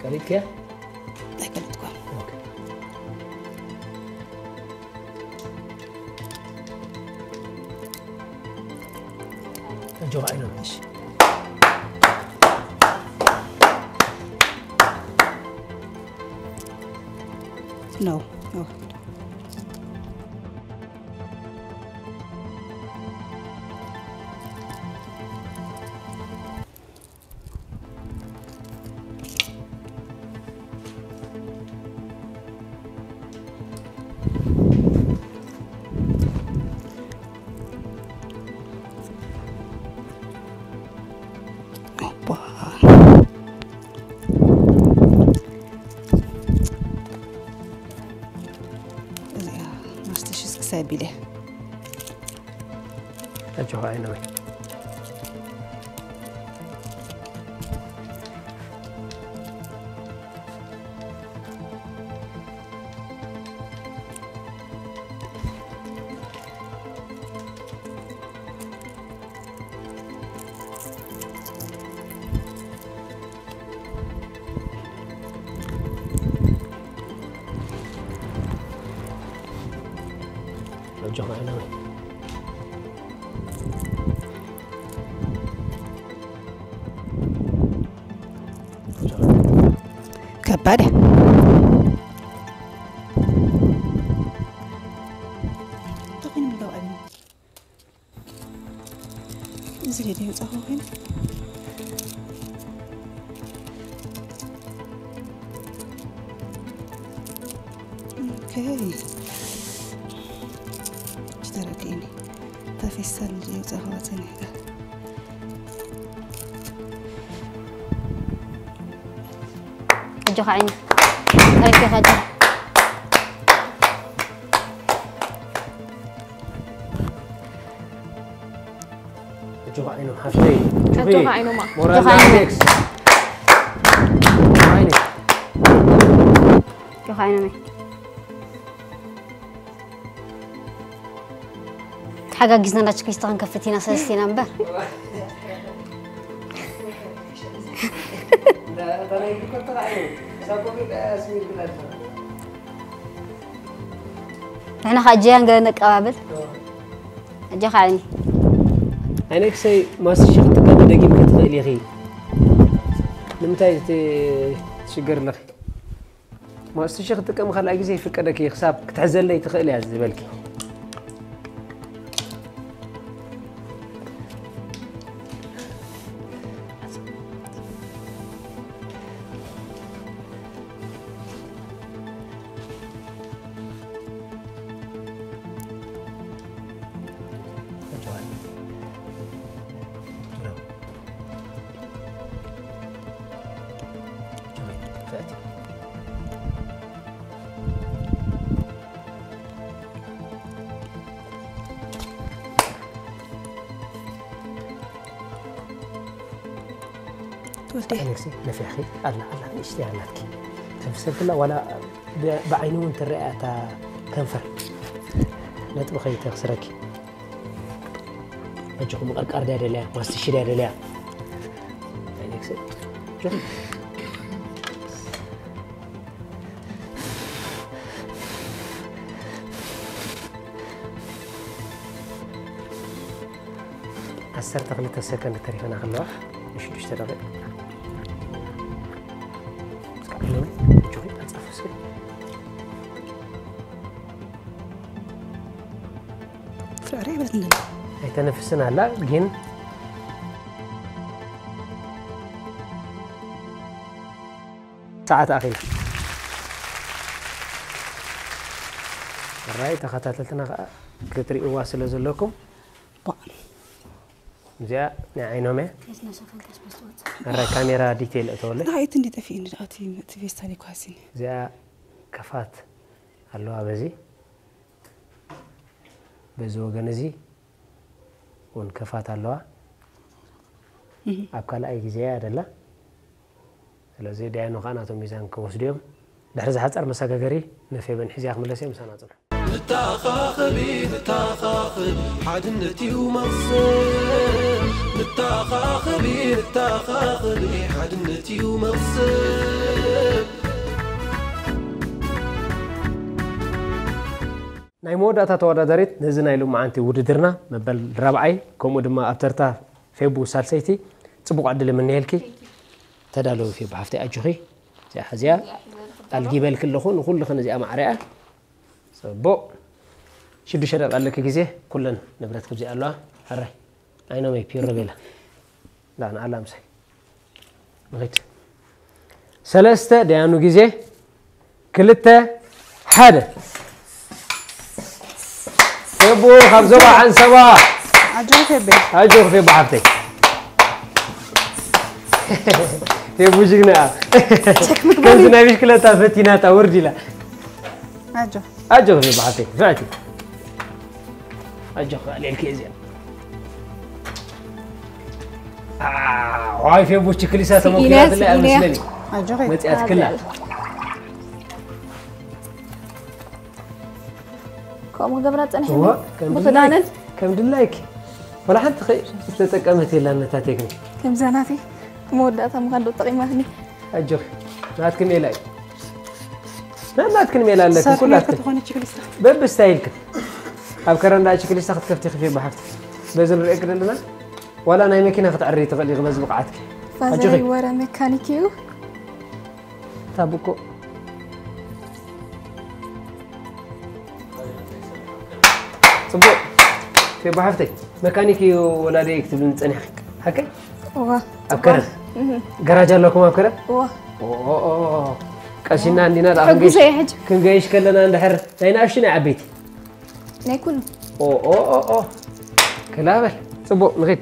ቀሪጥክያ? ኣይቀለጥኩን። ኦኬ። ኣጆኻ ዓይኖም። እሺ። ኖ። ኖ። ኦፓ። እዚኣ ማስተሽስ ክሳይ ቢለ። ኣጆኻ ዓይነወይ። ጆኻ ኢለ። ከባድ እያ። እንታይ ኮይኑ ምንድነው ቀቢኒ? እዚ ሬድዮ ጸኸው ኮይኑ። ኦኬ። እሺ፣ ተረዲእኒ። እታ ፌስታል ሬድዮ ጸኸዋ ጸኒሕካ። ኣጆኻ ዓይኒ። ተረኪኻ ኣጆኻ። ኣጆኻ ዓይኑ ሓፍተይ። ኣጆኻ ዓይኑማ። ሞራል ኣጆኻ ዓይኑ። ኔክስ። ዓይኒ። ኣጆኻ ዓይኑ። ተሓጋጊዝና እንዳ ችክሊስታ ክንከፍት ኢና ሰለስቴና እምበር። ንሕና ኸዓ ጀያን ገለ ነቀባብል። ኣጆኻ ዓይኒ። ዓይነይ ክሰይ ማስቲሽ ክትጥቀሚ ደጊምኪ ትኽእሊ ኢኺ። ንምንታይ ትሽገሪ ኣለኺ? ማስቲሽ ክትጥቀሚ ካልኣይ ግዜ ይፍቀደኪ፣ ክሳብ ክትሕዘለይ ትኽእል እያ ዝበልኪ። ትወስዲ። ኣነክሲ ነፊሕኺ ኣላ፣ ኣላ፣ ንእሽተይ ኣላትኪ። ተንፍሰልክላ ዋላ ብ-፣ ብዓይኒ እውን ትረኣያ እታ ከንፈር። ነጥቢ ከይተኽስረኪ። ኣጆኹም፣ ቀርቃር ድያ ደልያ? ማስቲሽ ድያ ደልያ? ኣነክሲ። ዓሰርተ ክልተ ሰከንድ ተሪፈና ከለዋ፣ ንሽዱሽተ ደቂቕ። እስከ ዓለመይ፣ እጆኺ ኣጻፍስል። ፍርዕርዕ ይበለት እንደለ። ኣይተነፍስን ኣላ፣ ግን ሰዓት ኣኺላ። ሕራይ ተኸታተልትና ከኣ ክትርእይዋ ስለ ዘለኩም። ቧዕ። እዚኣ ናይ ዓይኖም እያ። ከይትነሸፈን ከሽበሽ ትወጽእ። ሕራይ ካሜራ ዲቴል እተወለ። ንዓይ እቲ እንዲ ጠፊእኒ ደኣ እቲ፣ እቲ ፌስታል ይኳሲኒ። እዚኣ ከፋት ኣለዋ በዚ። በዚ ወገን እዚ እውን ከፋት ኣለዋ። እህ። ኣብ ካልኣይ ግዜ እያ ደላ። ስለዚ ዳያኑ ከኣ ናቶም ሚዛን ክወስዱ እዮም። ድሕሪ ዝሓጸር መሰጋገሪ ንፌበን ሒዝያ ክምለስ እዮም፣ ምሳና ጽንሑ። ንተኻኸቢ፣ ንተኻኸቢ፣ ሓድነት እዩ መቕሰን። ንተኻኸቢ፣ ንተኻኸቢ፣ ሓድነት እዩ መቕሰን። ናይ መወዳእታ ተወዳዳሪት ነዚ ናይ ሎማዓንቲ ውድድርና መበል ራብዓይ፣ ከምኡ ድማ ኣብ ተርታ ፌቡ ሳልሰይቲ፣ ጽቡቕ ዕድል እምነየልኪ። ተዳለዊ ፌቡ ሓፍተይ፣ ኣጆኺ። እዚኣ ሓዚያ ኣልጊበልኪ ኣለኹ፣ ንኹልኽን እዚኣ ማዕረ እያ። ጽቡቕ። ሽዱሽተ ደቂቃ ኣለኪ ግዜ፣ ኩለን ንብረትኪ ኣብዚኣ ኣለዋ። ሕራይ። ኣይኖመይ ፒሮ ቤላ። ዳ ንኣላ ምሳይ። ንኺድ። ሰለስተ ደያኑ ግዜ፣ ክልተ፣ ሓደ። ፌቡ ካብ ዞባ ዓንሰባ። ኣጆኺ ፌቤ። ኣጆኺ ፌቡ ሓፍተይ። ፌቡ ጅግና እያ። ቸክ ምግባር ከምዚ እዩ። ናይ ብሽክለታ ፈቲናታ ውርድ ኢላ። ኣጆ። ኣጆኺ ፌቡ ሓፍተይ፣ ፍዕቲ። ኣጆኺ፣ ኣልዕልኪ እዚኣ። አ፣ ዋይ፣ ፌቡ ችክሊሳ ስኢንያ፣ ተሞኪራትላ ስኢንያ። ኣይመስለኒ። ኣጆኺ። መጺኣትክላ። ከምኡ ገብራ ጸኒሐ እዋ፣ ከም ብኽዳነን። ድላይክ፣ ከም ድላይክ። ወላ ሓንቲ ኸ-፣ ዝተጠቀመት የላን ነታ ቴክኒክ። ከምዛ ናተይ መወዳእታ ምዃን ዶ ጠቒማትኒ? ኣጆኺ፣ ናትኪ ሜላ እዩ። ናትክን ሜላ ኣለክን፣ ሳርኩ ኩላትክን። ናትካ ትኾነ ችክሊስታ። በብስታይልክን። ኣብ ከረን ደኣ ችክሊስታ ክትከፍቲ ክፊ ብሓፍቲ። በዚ ንርእየክ ዘለና ዋላ ናይ መኪና ክትዕሪ ትኽእል ኢኺ በዚ ብቕዓትኪ። ፋዘረይ ኣጆኺ። ወረ መካኒክ እዩ። ታብኮ ጽቡቅ። ፌቦ ሓፍተይ መካኒክ እዩ ወላደይ ክትብልኒ ጸኒሕኪ። ሓቀይ? እዋ ኣብ ከረን? ገራጅ ኣለኩም ኣብ ከረን? እዋ ቀሲና እንዲና ደኣ ሕጉሰ ክንገይሽ- እየ ሕጂ። ክንገይሽ ከለና እንድሕር ናይ ንኣሽቱ ናይ ዓበይቲ ናይ ኩሉ ኦ ኦ ኦ ኦ ክላበል ጽቡቅ ንኺድ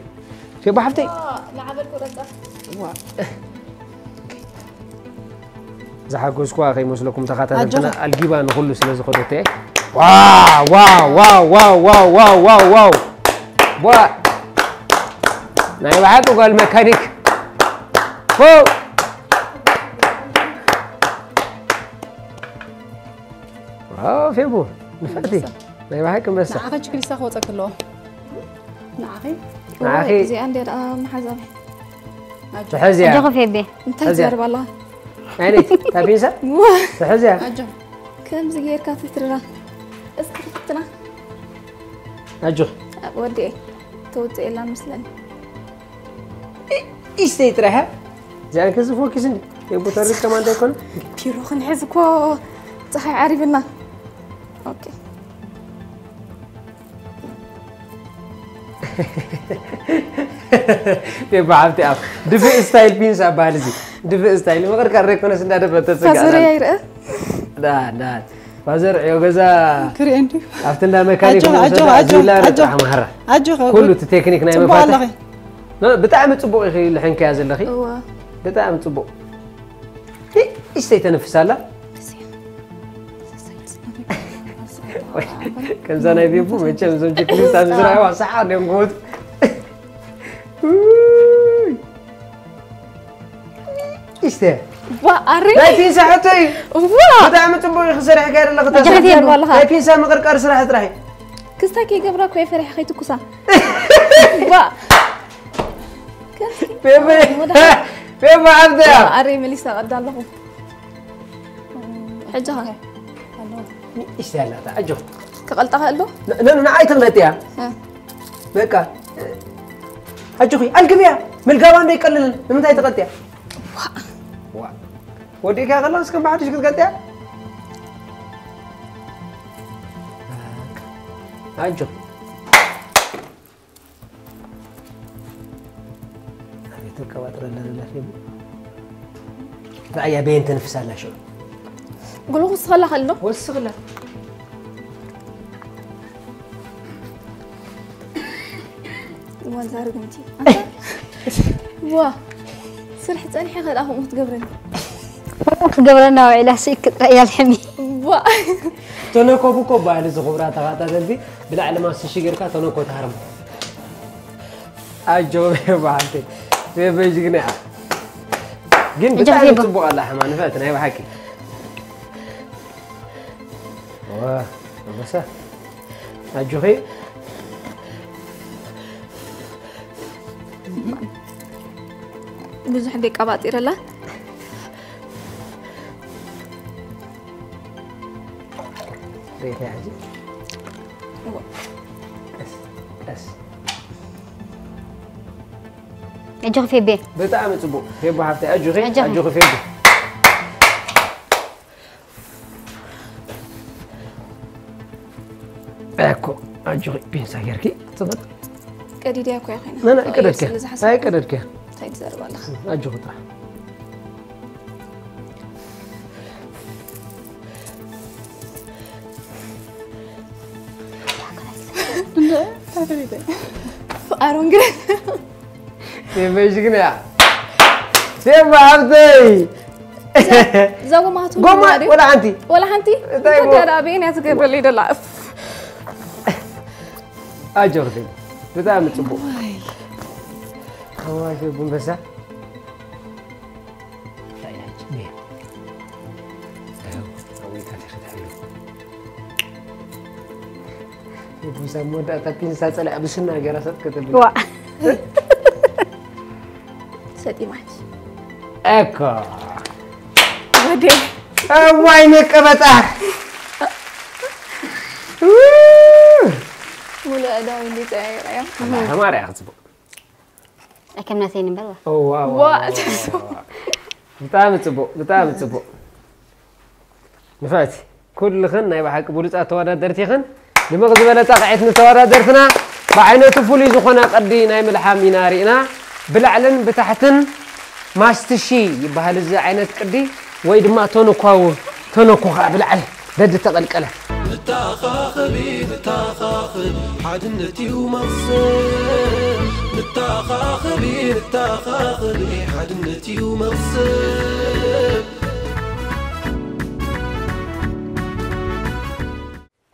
ፌቦ ሓፍተይ ንዓበል ቁረጻ ዝሓጎዝኩዋ ከይመስለኩም ተኻታተልትና ኣጆኻ። ኣልጊባ ንኹሉ ስለ ዝኸደት እየ ዋው ዋው ዋው ዋው ዋው ዋው ዋው ዋው ቧ ናይ ብሓቂ ጓል መካኒክ ፎ ዋው ፌቡ ንፍዕቲ ናይ ብሓቂ እንበሳ ንዓኺ ችክሊስታ ክወፀኪ ኣለዎ ንዓኺ ንዓኺ እዚኣ እንደ ደኣ መሓዛበይ ትሕዝያ ኣጆኺ ፌቤ እንታይ ሕዝያ። ትዛርባ ኣለኻ ኣይነት ታፒንሳ ትሕዝያ ኣጆ ከምዚ ጌርካ ትትርራ እስኪ ክትፍትና ኣጆ ወዲኤ ተውፅእ የላ መስለኒ ኢስተይ ጥራሕ እዚኣን ከዚ ፎኪስ እንዲ የቦተሪ ከማንዶ ይኮነ ፒሮ ክንሕዝ እኮ ፀሓይ ዓሪብና ኦኬ ፌባ ሓብቲ ኣብ ድፍእ ስታይል ፒንሳ በሃል እዚ ድፍእ ስታይል ምቕርቀር ዘይኮነስ እንዳደፈተ ፋዘረይ ፅጋዕ ኣይርአ ፋዘር ዕዮ ገዛ ክሪኤ እንዲ ኣብቲ እንዳ መካኒክ ኣጆኻ፣ ኣጆኻ፣ ኣጆኻ፣ ኣጆኻ። ተማሃራ ኣጆኻ ኩሉ እቲ ቴክኒክ ናይ ጽቡቕ መፋትሕ ኣለኺ ኖ፣ ብጣዕሚ ጽቡቕ ኢኺ ልሕንከያ ዘለኺ እዋ ብጣዕሚ ጽቡቕ እስተይ ተነፍስ ኣላ ከምዛ ናይ ቤቡ መቸም እዞም ችክሊስታ ዝረኣይዋ ሰሓ እዮም ክወቱ እስተ ዋ ኣረ ናይ ፒንሳ ሕቶ እዩ ዋ ብጣዕሚ ጽቡቕ ኢኺ ሰሪሕካ ዘለኺ ጀግኒት ተስፋ የብሉ። ኣለኻ ናይ ፒንሳ ምቕርቃር ስራሕ ጥራሕ እዩ ክስታይ ከይገብራ እኮ የፈሪሐ ከይትኩሳ ዋ ቤቢ ቤቢ ዓብደያ ኣረ መሊሳ ቀዳ ኣለኹ ሕጂ ኸ እስተ ያላታ ኣጆ ክቐልጣ ከእሉ ነኑ ንዓይ ትቕለጥያ በቃ ኣጆኺ ኣልግብያ ምልጋባ እንዶ ይቀልልን ንምንታይ ትቐጥያ ወዲእካ ከላ እስከ ብሓድሽ ክትቀጥያ ኣጆ ኣቤት ቀባጥረ ለለለፊ ራእያ በየን ተንፍሳላ ሽዑ ጉሉ ክስኸላ ከሎ ወስኽላ ወንዛ ርግምቲ ዋ ስራሕ ጸኒሐ ከዳ ከምኡ ትገብረኒ ክትገብረና ውዒላ ስኢክ ክትረእያ ልሕሚ ዋ ተነኮቡ እኮ በዓል እዚ ክቡራ ተኸታተልቲ ብላዕሊ ማስቲ ሽገርካ ተነኮ ትሃርሞ ኣጆ በዓልቲ ቤበይ ጅግና እያ ግን ብጣዕሚ ጀግና። ጽቡቕ ኣላ ሕማ ንፍዕቲ ናይ ብሓቂ ዋ ኣንበሳ ኣጆኺ ብዙሕ ደቂ ኣባጢረላ ሬታ ሕጂ ቀስ ቀስ ኣጆኺ ፌቤ ብጣዕሚ ጽቡቕ ፌቦ ሓፍተይ ኣጆኺ ኣጆኺ። ኣጆኺ ፌቦ እኮ ኣጆኺ ፒንሳ ጌርኪ ጽቡቕ ቀዲድያ እኮ እያ ኮይና ና ና ይቀደድኪ ስለ ዝሓሰብኩ ኣይቀደድኪ እንታይ ትዛረብ ኣለኻ ኣጆኺ ጥራሕ ኣሮን ግን ፌበይ ጅግና እያ ፌባ ሓፍተይ ዛጎማቱ ጎማ ወላ ሓንቲ ወላ ሓንቲ እንታይ እንታይ ደኣ በየን እያ ትገብረለይ ደላ ኣጆኺ ብጣዕሚ ጽቡቕ ኣዋሽ ጉንበሳ ቡሳ መወዳእታ ፒንሳ ጸላእ ብስና ገራ ሰብ ከተብል ዋ ሰጢማች እኮ ወደ እዋይ መቀበጣ ሙሉእ እዳዊ እንዲ ጸያይራ እዮም። ተማርያ ክጽቡቕ ኣይከምናተይ ንበል ዋ ዋ ብጣዕሚ ጽቡቕ ብጣዕሚ ጽቡቕ ንፍዕቲ ኩልኽን ናይ ብሓቂ ብሉፃት ተወዳደርቲ ኢኽን ድምቕ ዝበለ ጣቕዒት ንተወዳደርትና ብዓይነቱ ፍሉይ ዝኾነ ቅዲ ናይ ምልሓም ኢና ርኢና ብላዕልን ብታሕትን ማስትሺ ይበሃል እዚ ዓይነት ቅዲ ወይ ድማ ተንኳው ተነኩኻ ብላዕሊ ደድ ተቐልቀለ ንተኻኸቢ ንተኻኸቢ ሓድነት እዩ መቕሰን ንተኻኸቢ ንተኻኸቢ ሓድነት እዩ መቕሰን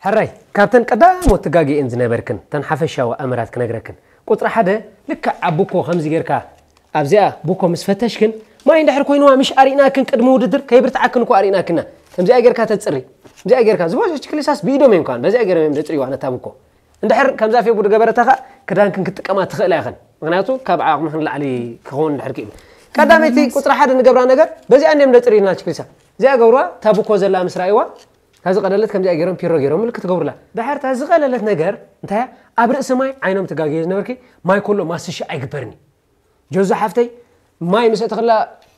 ሕራይ ካብተን ቀዳሞት ትጋግኤን ዝነበርክን ተን ሓፈሻዊ ኣምራት ክነግረክን ቁፅሪ ሓደ ልክዕ ኣብ ቡኮ ከምዚ ጌርካ ኣብዚኣ ቡኮ ምስ ፈተሽክን ማይ እንድሕር ኮይንዋ ምሽ ኣሪእናክን ቅድሚ ውድድር ከይብርትዓክን እኮ ኣሪእናክና ከምዚኣ ጌርካ ተፅሪ ከምዚኣ ጌርካ ዝበሸች ክሊሳስ ብኢዶም እዮም ከዋን በዚኣ ገይሮም እዮም ዘፅርዋ ነታ ቡኮ እንድሕር ከምዛ ፌቡ ዝገበረታ ከዓ ክዳንክን ክትጥቀማ ትኽእላ ኢኽን ምክንያቱ ካብ ዓቕምኽን ላዕሊ ክኸውን እንድሕር ክኢሉ ቀዳመይቲ ቁፅሪ ሓደ ንገብራ ነገር በዚኣ እንዲዮም ዘፅርዩልና ችክሊሳ እዚኣ ገብርዋ እታ ቡኮ ዘላ ምስ ረኣይዋ እታ ዝቐለለት ከምዚኣ ገይሮም ፒሮ ገይሮም ምልክት ትገብሩላ። ድሓር እታ ዝቐለለት ነገር እንታይ እያ? ኣብ ርእሲ ማይ ዓይኖም ትጋገየ ዝነበርኪ ማይ ኮሎ ማስሻ ኣይግበርኒ። ጆዞ ሓፍተይ ማይ ምስ እተኽላ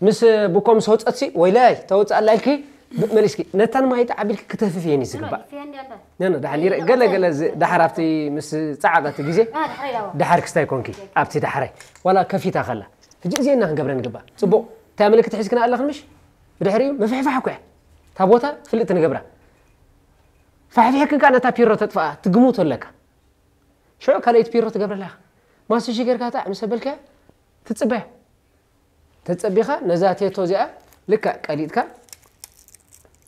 ምስ ቡኮ ምስ ወፀትሲ ወይለይ ተውፅእ ኣላ ኢልኪ መሊስኪ ነታን ማይ ተዓቢልኪ ክተፍፍ እየን እዩ ዝግባእ። ነነ ድሓር ይረ ገለ ገለ ዝ- ድሓር ኣብቲ ምስ ፃዓቐቲ ግዜ ድሓር ክስታይ ኮንኪ ኣብቲ ዳሕራይ ዋላ ከፊታ ከላ ሕጂ እዚኤና ክንገብረ ንግባእ ፅቡቕ እንታይ ምልክት ሒዝክና ኣለኽን ምሽ ብድሕሪኡ ምፍሕፋሕ እኮ እያ እታ ቦታ ፍልጥቲ ንገብራ ፋሕፊሕክን ከዓ ነታ ፒሮ ተጥፍኣ ትግምቶ ኣለካ ሽዑ ካልኣይቲ ፒሮ ትገብረላ ኢኻ ማስሺ ጌርካ ጣዕ ምስ ኣበልካያ ትፅበያ ተፀቢኻ ነዛ ቴቶ እዚኣ ልክዕ ቀሊጥካ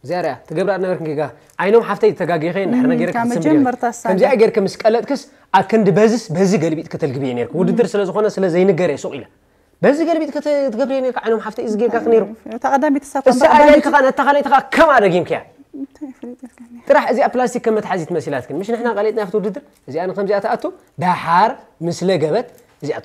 እዚኣ ርያ ትገብራ ነበርክን ጌጋ ዓይኖም ሓፍተይ ተጋጊኸ እንድሕር ነጊረ ካብ ክትስምሪ መጀመርታ ሳንዳ። ከምዚኣ ጌርክ ምስ ቀለጥክስ ኣክንዲ በዝስ በዚ ገልቢጥ ከተልግብየ ነርክ ውድድር ስለ ዝኾነ ስለ ዘይንገር እየ ሱቕ ኢለ በዚ ገልቢጥ ከተ- ትገብርየ ነርክ ዓይኖም ሓፍተይ እዚ ጌርካ ነይሩ እታ ቀዳሚት እሳ እኮ እሳ እታ ኣጋይት ቀዳሚት ከኣ ነታ ካልኣይቲ ከኣ ከምኣ ደጊምክያ እንታይ ፍልጥ ኢልካኒ ጥራሕ እዚኣ ፕላስቲክ ከም መትሓዚት መሲላትክን ምሽ ንሕና ቀሊጥና ኣብቲ ውድድር እዚኣ ንከምዚኣ ትኣቱ ደሓር ምስ ለገበት እዚኣ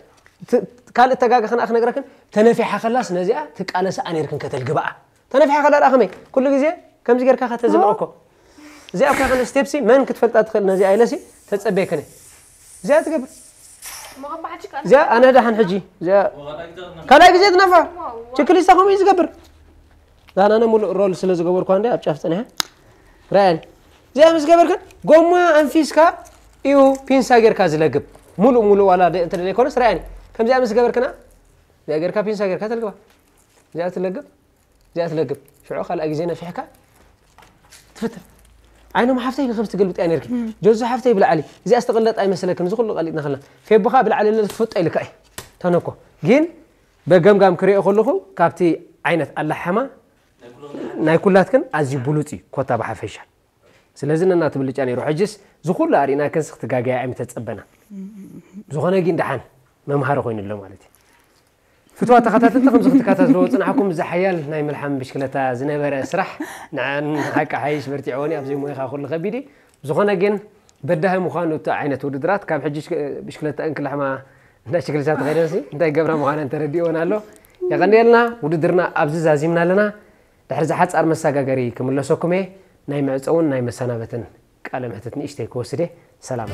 ት- ካልእ ተጋገ ከነኣ ክነግረክን ተነፊሓ ከላስ ነዚኣ ትቃለስኣ ነርክን ከተልግብኣ ተነፊሓ ከላ ደኣ ከመይ ኩሉ ግዜ ከምዚ ጌርካ ከተዝልኦ እኮ እዚኣ እኳ ከነ ስቴፕሲ መን ክትፈልጣ ትኽእል ነዚኣ ኢለሲ ተጸበየክን እዚኣ ትገብር እዚኣ ኣነ ደሓን ሕጂ እዚኣ ካልኣይ ግዜ ትነፋ ችክሊስታ ከምኡ እዩ ዝገብር ዛናነ ሙሉእ ሮል ስለ ዝገበርኳ እንደ ኣብ ጫፍ ጸኒሐ ራያን እዚኣ ምስ ገበርክን ጎማ ኣንፊስካ እዩ ፒንሳ ጌርካ ዝለግብ ሙሉእ ሙሉእ ዋላ ደ- እንተ ዘይኮነስ ራያን ከምዚኣ ምስ ገበርክና እዚኣ ጌርካ ፒንሳ ጌርካ ተልግባ እዚኣ ትለግብ እዚኣ ትለግብ ሽዑ ካልኣይ ግዜ ነፊሕካ ትፍትን ዓይኖም ሓፍተይ ንክብቲ ገልብጥያ ነርኪ ጆዞ ሓፍተይ ብላዕሊ እዚኣ ዝተቐለጥ ኣይመሰለክን እዚ ኩሉ ቀሊጥና ከላ ፌቦኻ ብላዕሊ ለ ትፍጦ ኢልካ እዩ ተነኮ ግን በገምጋም ክሪኦ ከለኹ ካብቲ ዓይነት ኣላሓማ ናይ ኩላትክን ኣዝዩ ብሉፅ እዩ ኮታ ብሓፈሻ ስለዚ ነናቱ ብልጫ ነይሩ ሕጅስ ዝኩሉ ኣሪእናክንስ ክትጋገያ ኣይምተፀበና ዝኾነ ግን ደሓን መምሃሪ ኮይኑ ኣሎ ማለት እዩ ፍትዋ ተኸታተልቲ ከምዚ ክትከታተልዎ ፅናሕኩም እዚ ሓያል ናይ ምልሓም ብሽክለታ ዝነበረ ስራሕ ንዓን ሓቂ ሓይሽ በርቲዕዎኒ ኣብዚ ሞይኻ ኩሉ ከቢድ እዩ ዝኾነ ግን በዳሂ ምዃኑ እቲ ዓይነት ውድድራት ካብ ሕጂ ብሽክለታ እንክልሕማ እንዳ ሽክልሻ ተኸይደንሲ እንታይ ገብራ ምዃነን ተረዲእወን ኣሎ የቐንየልና ውድድርና ኣብዚ ዛዚምና ኣለና ድሕሪ ዝሓፃር መሰጋገሪ ክምለሰኩም እየ ናይ መዕፀውን ናይ መሰናበትን ቃለ ምሕትት ንእሽተይ ክወስድ እየ ሰላም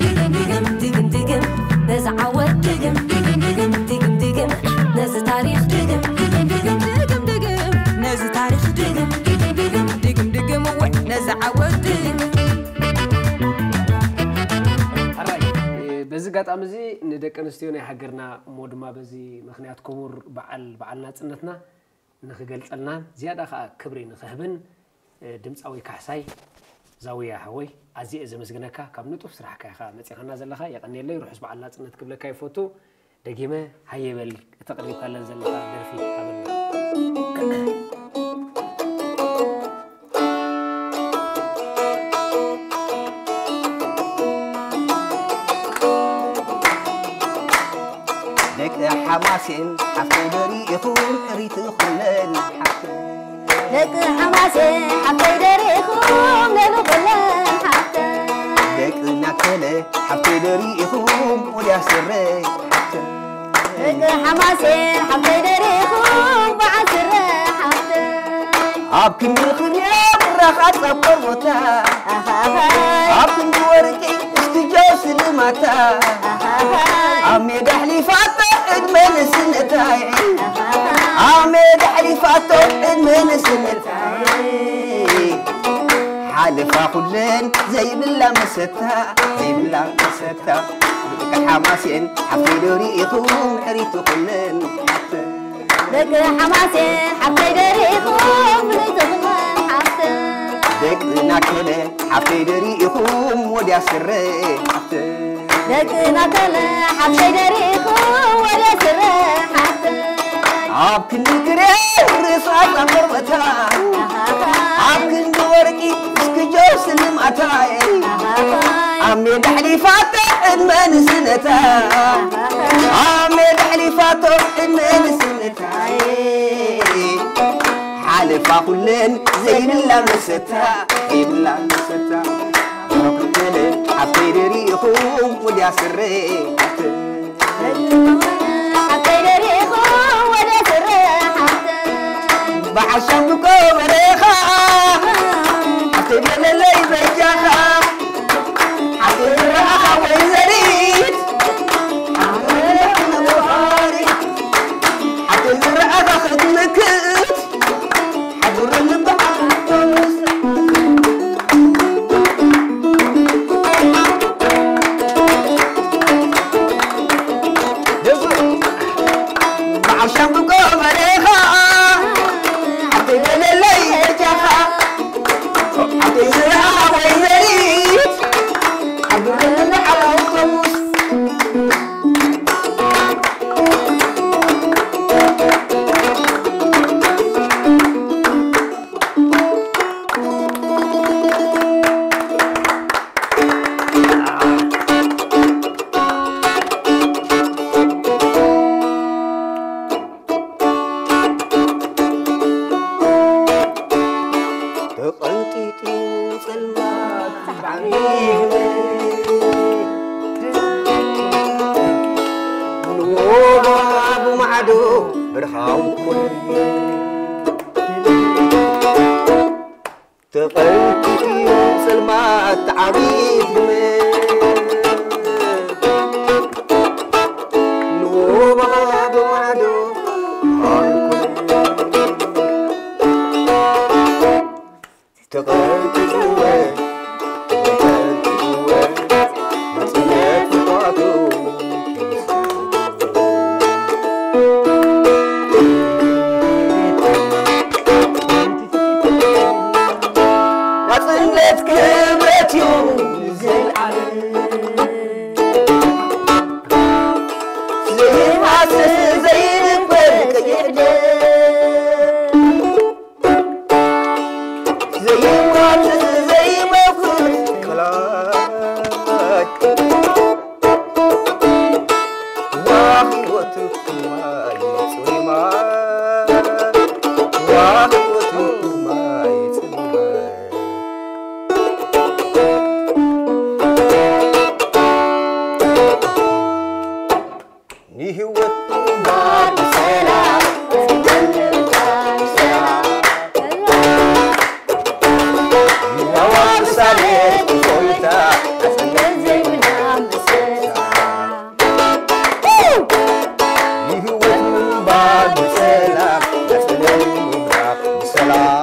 ድግም ድግም ድግም ድግም ነዚ ዓወት ድግም ድግም ድግም ድግም ድግም ነዚ ታሪኽ ድግም ድግም ድግም ድግም ድግም ነዚ ታሪኽ ድግም ድግም ድግም ድግም ድግም እወ ነዚ ዓወት ድግም በዚ ኣጋጣሚ እዚ ንደቂ ኣንስትዮ ናይ ሃገርና እሞ ድማ በዚ ምክንያት ክቡር በዓል በዓል ናፅነትና ንኽገልፀልናን ዝያዳ ከዓ ክብሪ ንኽህብን ድምፃዊ ካሕሳይ ዛውያ ሓወይ ኣዝየ እየ ዘመስግነካ ካብ ንጡፍ ስራሕካ ኢኻ መፂኻና ዘለኻ የቐንየለይ ርሑስ በዓል ናፅነት ክብለካ ይፈቱ ደጊመ ሃየ በል እተቕሪብካለን ዘለኻ ደርፊ ሃበልና ደቂ ሓማሴን ሓፍተይ ደሪኢኹም ሪትኹነን ሓፍተይ ደቂ ሓማሴን ሓፍተይ ደሪኢኹም ነሉ በለን ሓፍተይ ደቂ ናከለ ሓፍተይ ደሪኢኹም ወዲያ ስረ ሓፍተይ ደቂ ሓማሴን ሓፍተይ ደሪኢኹም በዓል ስረ ሓፍተይ ኣብ ክንዲ ክርያ ብራኻ ጸቆር ቦታ ኣኻኻይ ኣብ ክንዲ ወርቂ እስቲ ጆስ ማታ ኣብ ሜዳ ኣሕሊፋቶ ዕድመ ንስነታይ ኣብ ሜዳ ኣሕሊፋቶ ዕድመ ንስነታይ ሓለፋ ኩለን ዘይብላ መሰታ ዘይብላ መሰታ ደቂ ሓማሴን ሓፍተይ ዶ ርኢኹም ሕሪቱ ኩለን ደቂ ሓማሴን ሓፍተይ ዶ ርኢኹም ፍልይቲ ኩለን ሓፍተ ደቂ ናከለ ሓፍተይ ዶ ርኢኹም ወድያ ስረ ሓፍተ ደቂ ናከለ ሓፍተይ ዶ ርኢኹም ወድያ ስረ ሓፍተ ኣብ ክንዲ ክሬ ርእሳ ዛቆርበታ ኣብ ክንዲ ወርቂ እስክጆ ስልማታይ ኣብ ሜዳ ኣሕሊፋቶ ዕድመ ንስነታ ኣብ ሜዳ ኣሕሊፋቶ ዕድመ ንስነታ ሓለፋ ኩለን ዘይብላ መሰታ ዘይብላ መሰታ ሮክተለ ሓፍተይ ዶ ርኢኹም ወድያ ስረ ሓፍተ ሓፍተይ ዶ ርኢኹም ወድያ ስረ ሓፍተ በዓል ሻምብቆ በረኻ ሓፍተይ ገለለይ በጃኻ ሓፍተይ ዝረኣኻ ወይዘሪት ሓፍተይ ዝረኣኻ ነፋሪት ሓፍተይ ዝረኣኻ ክትምክት ሓዱር ልቢ ሓፍተይ በዓል ሻምብቆ በረኻ ሓፍተይ ገለለይ በጃኻ ሓፍተይ ዝረኣኻ ወይዘሪት ሓዱር ልቢ ሓፍተይ ተቐንጢጡ ጸልማት ብዓቢይ ንወባ ብማዕዶ ብርሃን ኮነ ተቐንጢጡ ጸልማት ዓቢት ግመ ንወባ ብማዕዶ ሃንኮነ ተቐንጢጥወ ተቐንጢጥወ ናጽነት ፍጥዋቱ ናጽነት ክብረት እዩ ንዘለዓለም ዘይሃስስ ዘይንበር ቀይሕ ደም ዘይማትስ ዘይመውት ከላይ ዋህይወቱ ማይ ጽሩይ ማይ ዋህይወቱ ማይ ጽሩይ ማይ ንህይወት እምበር ብሰላም፣ ብሰላም፣ ህያዋን ሳሌት እፎይታ፣ ናጽነት ዘይብልና መሰታ። ንህይወት ምንባር ብሰላም፣ ናጽነት ምንባር ብሰላም።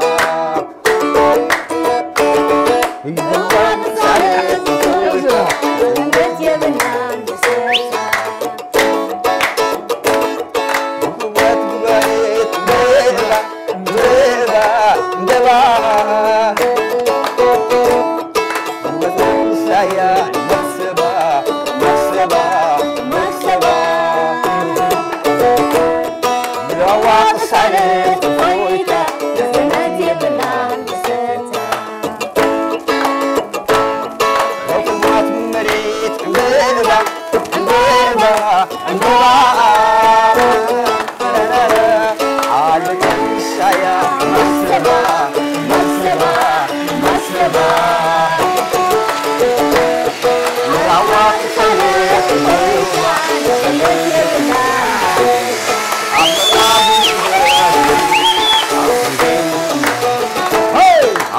ሮጥማት መሬት ዕምበባ፣ ዕምበባ፣ ዕምበባ። ዓለመይ ሳያ መሰባ፣ መሰባ፣ መሰባ። ምራዋ ትፈልጥ መሬትዋ፣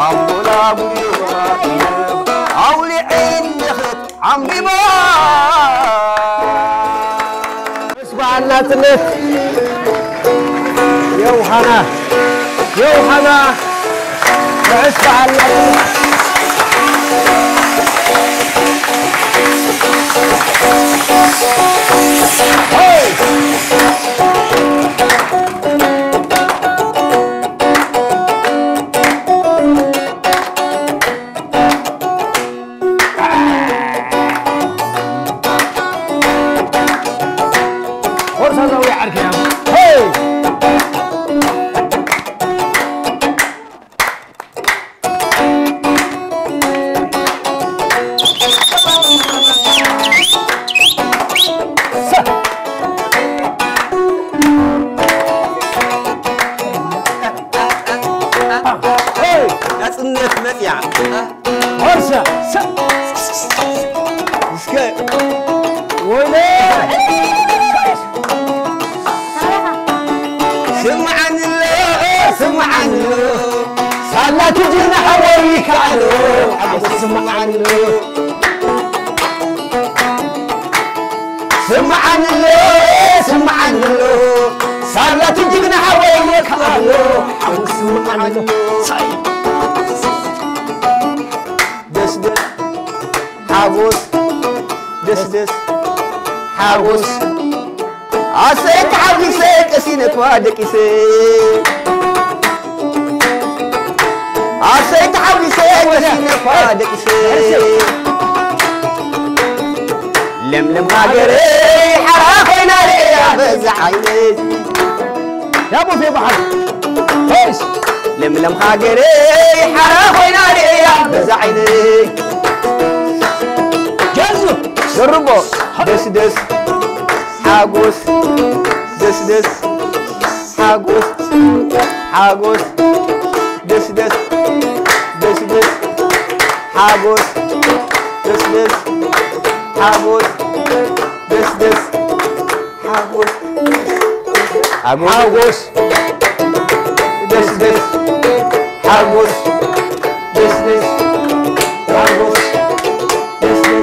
ኣቦና ጉዮማ ኣውሊዐ እንድኽት ዓምቢባ ናጽነት የውሃና፣ የውሃና፣ ርሑስ በዓል ናጽነት። ሆይ! ሆርሳዛዊ ዓርከይ፣ ሄይ! ሄይ! ናጽነት መጽያ። ሆርሳ! እስከ ወይኔ! ስምዓኒ ኣሎ፣ ስምዓኒ ኣሎ። ሳላ ትጅና ሓወይ ይከኣሎ፣ ሓጎስ ስምዓኒ ኣሎ። ስምዓኒ ኣሎ፣ ስምዓኒ ኣሎ። ሳላ ትጅና ሓወይ ይከኣሎ፣ ሓጎስ ስምዓኒ ኣሎ። ሳይ። ደስ ደስ ሓጎስ፣ ደስ ደስ ሓጎስ። ኣሰይ ተሓጒሰ ቀሲነ እኳ ደቂሰ። ኣሰይ ተሓጒሰ ቀሲነ እኳ ደቂሰ። ለምለም ሃገረይ ሓራ ኮይና ርእያ በዛ ዓይነይ። ያቦ ፌ በሓር። ሄይስ! ለምለም ሃገረይ ሓራ ኮይና ርእያ በዛ ዓይነይ። ጀዙ! ደርቦ! ደስ ደስ ሓጎስ፣ ደስ ደስ ሓጎስ፣ ሓጎስ፣ ደስ ደስ፣ ደስ ደስ ሓጎስ፣ ደስ ደስ ሓጎስ፣ ደስ ደስ ሓጎስ፣ ሓጎስ፣ ደስ ደስ ሓጎስ፣ ደስ ደስ ሓጎስ፣ ደስ ደስ ሓጎስ።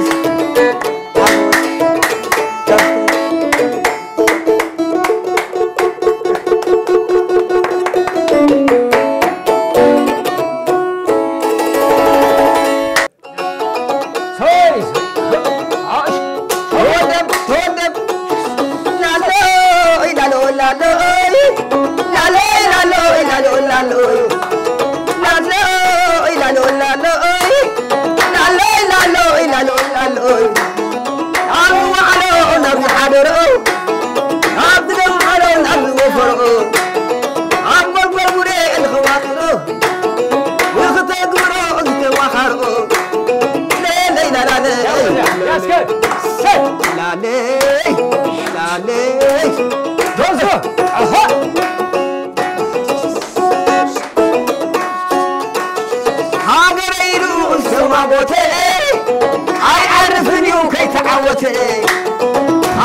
ሃገረይ ንኡስ ዘማጎተ ኣይዓርፍን እዩ ከይተዓወተ።